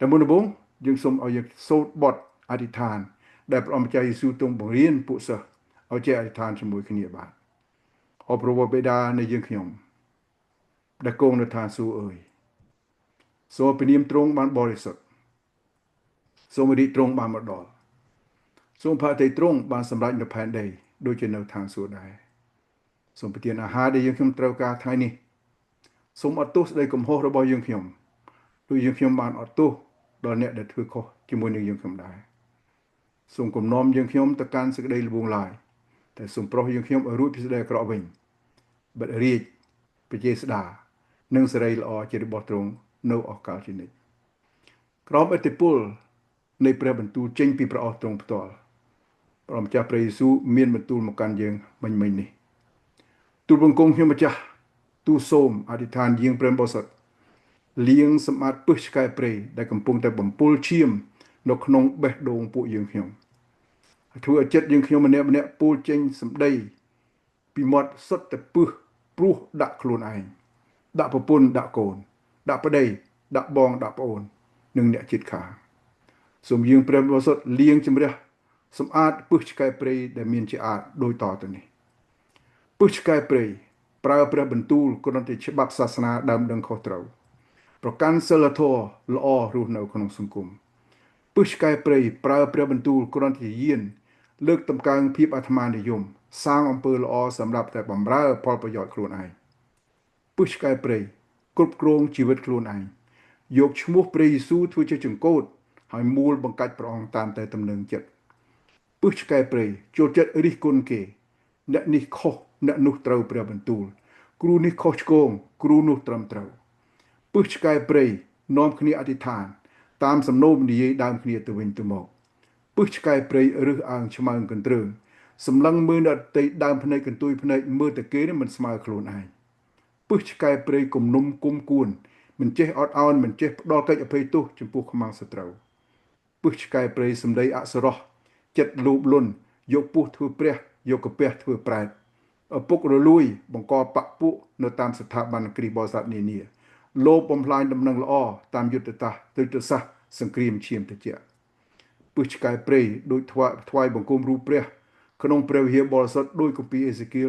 តែមុនដំបូងយើងសូមឲ្យយើងសូត្របទអធិដ្ឋានដែលព្រះអង្គម្ចាស់យេស៊ូវទ្រង់បង្រៀនពួកសិស្សឲ្យចេះអធិដ្ឋានជាមួយគ្នាបាទអរព្រះបិតានៃយើងខ្ញុំដែលគង់នៅឋានសួគ៌អើយសូមព្រះនាមទ្រង់បានបរិសុទ្ធសូមរាជទ្រង់បានមកដល់សូមផតិទ្រង់បានសម្រេចនៅផែនដីដូចជានៅឋានសួគ៌ដែរសូមប្រទានអាហារដែលយើងខ្ញុំត្រូវការថ្ងៃនេះសូមអត់ទោសស្ដីកំហុសរបស់យើងខ្ញុំដូចយើងខ្ញុំបានអត់ទោសដល់អ្នកដែលធ្វើខុសជាមួយនឹងយើងខ្ញុំដែរសូមគំនុំយើងខ្ញុំទៅកាន់សេចក្តីល្បួងឡើយតែសូមប្រោះយើងខ្ញុំឲ្យរួចពីសេចក្តីអាក្រក់វិញបិទរាជប្រជាស្ដានិងសេរីល្អជារបស់ទ្រង់នៅអស់កលជានិច្ចក្រោមឥទ្ធិពលនៃព្រះបន្ទូលចេញពីព្រះអង្គទ្រង់ផ្ទាល់ព្រះម្ចាស់ព្រះយេស៊ូវមានបន្ទូលមកកាន់យើងមិញមិញនេះទូលបង្គំខ្ញុំម្ចាស់ទូសូមអធិដ្ឋានយាងព្រះបរិសុទ្ធលាងសម្អាតពឹសឆ្កែព្រៃដែលកំពុងតែបំពុលឈាមនៅក្នុងបេះដូងពួកយើងខ្ញុំធ្វើឲ្យចិត្តយើងខ្ញុំម្នាក់ម្នាក់ពូលចេញសម្ដីពីមាត់សុទ្ធតែពឹសព្រោះដាក់ខ្លួនឯងដាក់ប្រពន្ធដាក់កូនដាក់ប្តីដាក់បងដាក់ប្អូននិងអ្នកជិតខាងសូមយើងព្រះបរិសុទ្ធលាងជម្រះសម្អាតពឹសឆ្កែព្រៃដែលមានជាអាចដូចតទៅនេះពឹសឆ្កែព្រៃប្រើព្រះបន្ទូលគ្រាន់តែច្បាប់សាសនាដើមដឹងខុសត្រូវប្រកាន់សិលធម៌ល្អរស់នៅក្នុងសង្គមពឹសឆ្កែព្រៃប្រើព្រះបន្ទូលគ្រាន់តែយានលើកតម្កើងភាពអាត្មានិយមសាងអំពើល្អសម្រាប់តែបំរើផលប្រយោជន៍ខ្លួនឯងពឹសឆ្កែព្រៃគ្រប់គ្រងជីវិតខ្លួនឯងយកឈ្មោះព្រះយេស៊ូវធ្វើជាចង្កូតហើយមូលបង្កាច់ព្រះអង្គតាមតែទំនឹងចិត្តពឹសឆ្កែព្រៃចូលចិត្តរិះគន់គេអ្នកនេះខុសអ្នកនោះត្រូវព្រះបន្ទូលគ្រូនេះខុសឆ្គងគ្រូនោះត្រឹមត្រូវពឹសឆ្កែព្រៃនាំគ្នាអធិដ្ឋានតាមសំណូមនិយាយដើមគ្នាទៅវិញទៅមកពឹសឆ្កែព្រៃរឹសអើងឆ្មើងកន្ទ្រើងសម្លឹងមើលអ្នកដទៃដើមភ្នែកកន្ទុយភ្នែកមើលតែគេនេះមិនស្មើខ្លួនឯងពឹសឆ្កែព្រៃគំនុំគុំគួនមិនចេះអត់ឱនមិនចេះផ្ដល់កិច្ចអភ័យទោសចំពោះខ្មាំងសត្រូវពឹសឆ្កែព្រៃសម្ដីអសរោះចិត្តលោភលន់យកពោះធ្វើព្រះយកកាពះធ្វើប្រែតឪពុករលួយបង្កបពពួកនៅតាមស្ថាប័នគ្រីស្ទបរិស័ទនានាលោភបំផ្លាញដំណឹងល្អតាមយុទ្ធសាស្ត្រសង្គ្រាមឈាមត្រជាក់ពឹសឆ្កែព្រៃដូចថ្វាយបង្គំរូបព្រះក្នុងព្រះវិហារបរិសុទ្ធដោយគម្ពីរអេសេគៀល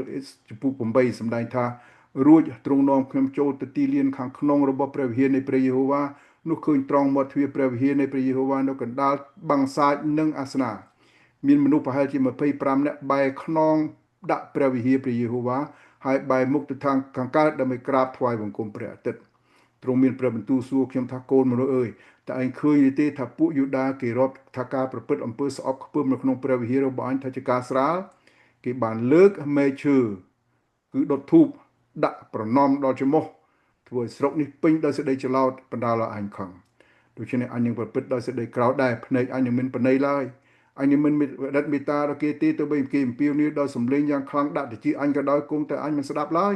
ចំពុក8សម្ដែងថារួចទ្រង់នាំខ្ញុំចូលទៅទីលានខាងក្នុងរបស់ព្រះវិហារនៃព្រះយេហូវ៉ានោះឃើញត្រង់មាត់ទ្វារព្រះវិហារនៃព្រះយេហូវ៉ានៅកណ្ដាលបាំងសាចនិងអាសនៈមានមនុស្សប្រហែលជា25នាក់បែរខ្នងដាក់ព្រះវិហារព្រះយេហូវ៉ាហើយបែរមុខទៅខាងកើតដើម្បីក្រាបថ្វាយបង្គំព្រះអាទិត្យទ្រង់មានព្រះបន្ទូលសួរខ្ញុំថាកូនមនុស្សអើយតើឯងឃើញទេថាពួកយូដាគេរាប់ថាការប្រព្រឹត្តអំពើស្អប់ខ្ពើមនៅក្នុងព្រះវិហាររបស់អញថាជាការស្រាលគេបានលើកមែកឈើគឺដុតធូបដាក់ប្រណំដល់ច្រមុះធ្វើឲ្យស្រុកនេះពេញដោយសេចក្តីច្រឡោតបណ្ដាលឲ្យអញខឹងដូច្នេះអញនឹងប្រព្រឹត្តដោយសេចក្តីក្រោធដែរភ្នែកអញនឹងមិនប្រណីឡើយអញនឹងមិនដិតមេត្តាដល់គេទេទោះបីគេអំពាវនាវដោយសម្លេងយ៉ាងខ្លាំងដាក់តិចអញក៏ដោយគង់តែអញមិនស្ដាប់ឡើយ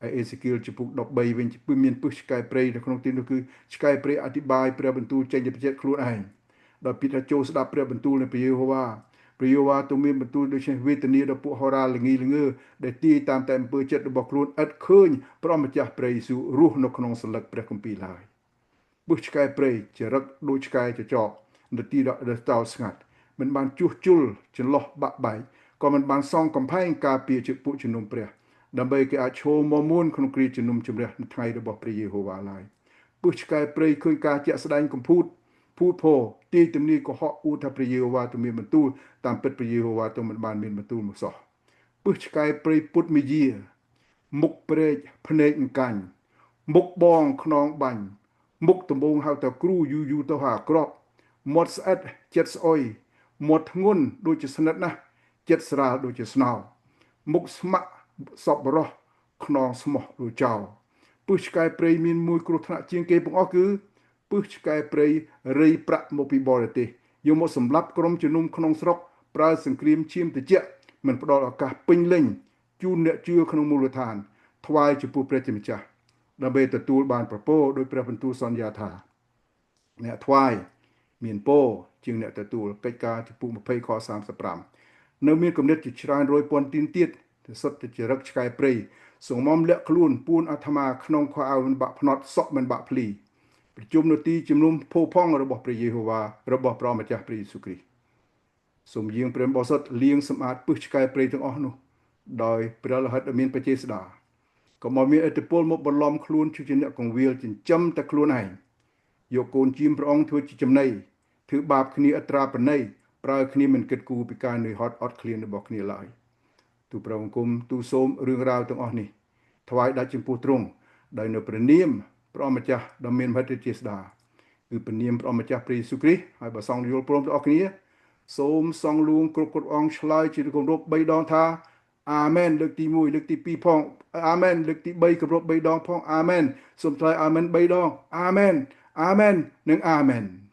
ឯអេសេគៀលចំពុក13វិញគឺមានពឹសឆ្កែព្រៃនៅក្នុងទីនោះគឺឆ្កែព្រៃអធិប្បាយព្រះបន្ទូលចេញពីចិត្តខ្លួនឯងដោយពាក្យថាចូលស្ដាប់ព្រះបន្ទូលនៃព្រះយេហូវ៉ាព្រះយេហូវ៉ាទ្រង់មានបន្ទូលដូច្នេះវេទនាដល់ពួកហោរាល្ងីល្ងើដែលទាយតាមតែអំពើចិត្តរបស់ខ្លួនឥតឃើញព្រះម្ចាស់ព្រះយេស៊ូវរស់នៅក្នុងសន្លឹកព្រះគម្ពីរឡើយពឹសឆ្កែព្រៃចរិតដូចឆ្កែចចកនៅទីដ៏តោស្ងាត់មិនបានជួសជុលចន្លោះបាក់បែកក៏មិនបានសង់កំផែងការពារជាពួកជំនុំព្រះដើម្បីគេអាចឈរមមួនក្នុងគ្រាជំនុំជម្រះនៅថ្ងៃរបស់ព្រះយេហូវ៉ាឡើយពឹសឆ្កែព្រៃឃើញការជាក់ស្ដែងកំពូតភូតភរទាយទំនាយកុហកអួតថាព្រះយេហូវ៉ាទ្រង់មានបន្ទូលតាមពិតព្រះយេហូវ៉ាទ្រង់មិនបានមានបន្ទូលមកសោះពឹសឆ្កែព្រៃពុតមាយាមុខព្រែកភ្នែកអង្កាញ់មុខបងខ្នងបាញ់មុខដំបងហៅថាគ្រូយូរយូរទៅហាក្របមាត់ស្អិតចិត្តស្អុយមាត់ធ្ងន់ដូចជាស្និតណាស់ចិត្តស្រាលដូចជាស្នោមុខស្ម័គ្រសពរោះខ្នងស្មោះដូចចោលពឹសឆ្កែព្រៃមានមួយគ្រោះថ្នាក់ជាងគេទាំងអស់គឺពឹសឆ្កែព្រៃរៃប្រាក់មកពីបរទេសយកមកសម្លាប់ក្រុមជំនុំក្នុងស្រុកប្រើសង្គ្រាមឈាមត្រជាក់មិនផ្ដល់ឱកាសពេញលេញជូនអ្នកជឿក្នុងមូលដ្ឋានថ្វាយចំពោះព្រះជាម្ចាស់ដើម្បីទទួលបានប្រពោដោយព្រះបន្ទូលសន្យាថាអ្នកថ្វាយមានពោជាងអ្នកទទួលកិច្ចការចំពោះ20ខ35នៅមានគំនិតជាច្រើនរយពាន់ទីនទៀតទៅសុទ្ធតែចរិតឆ្កែព្រៃសងមលាក់ខ្លួនពួនអាត្មាក្នុងខោអាវមិនបាក់ភ្នត់សក់មិនបាក់ភ្លីប្រជុំនៅទីជំនុំផូផង់របស់ព្រះយេហូវ៉ារបស់ព្រះម្ចាស់ព្រះយេស៊ូវគ្រីស្ទសូមយាងព្រះបរិសុទ្ធលាងសម្អាតពឹសឆ្កែព្រៃទាំងអស់នោះដោយព្រះលោហិតដ៏មានព្រះចេស្តាកុំឲ្យមានឥទ្ធិពលមកបន្លំខ្លួនជាអ្នកកងវិលចិញ្ចឹមតែខ្លួនឯងយកកូនជាមព្រះអង្គធ្វើជាចំណីធ្វើបាបគ្នាអត្រាប្រណីប្រើគ្នាមិនគិតគូរពីការនឿយហត់អត់ឃ្លានរបស់គ្នាឡើយទូព្រះបង្គំទូសូមរឿងរ៉ាវទាំងអស់នេះថ្វាយដាច់ចំពោះទ្រង់ដោយនៅព្រះនាមព្រះម្ចាស់ដ៏មានមហិទ្ធិចេស្តាគឺព្រះនាមព្រះម្ចាស់ព្រះយេស៊ូវគ្រីស្ទហើយបើសង្ឃយល់ព្រមទាំងអស់គ្នាសូមសង្ឃលួងគ្រប់គ្រប់អង្គឆ្លើយជាគម្រប់3ដងថាអាមែនលើកទី1លើកទី2ផងអាមែនលើកទី3គម្រប់3ដងផងអាមែនសូមឆ្លើយអាមែន3ដងអាមែនអាមែននិងអាមែន។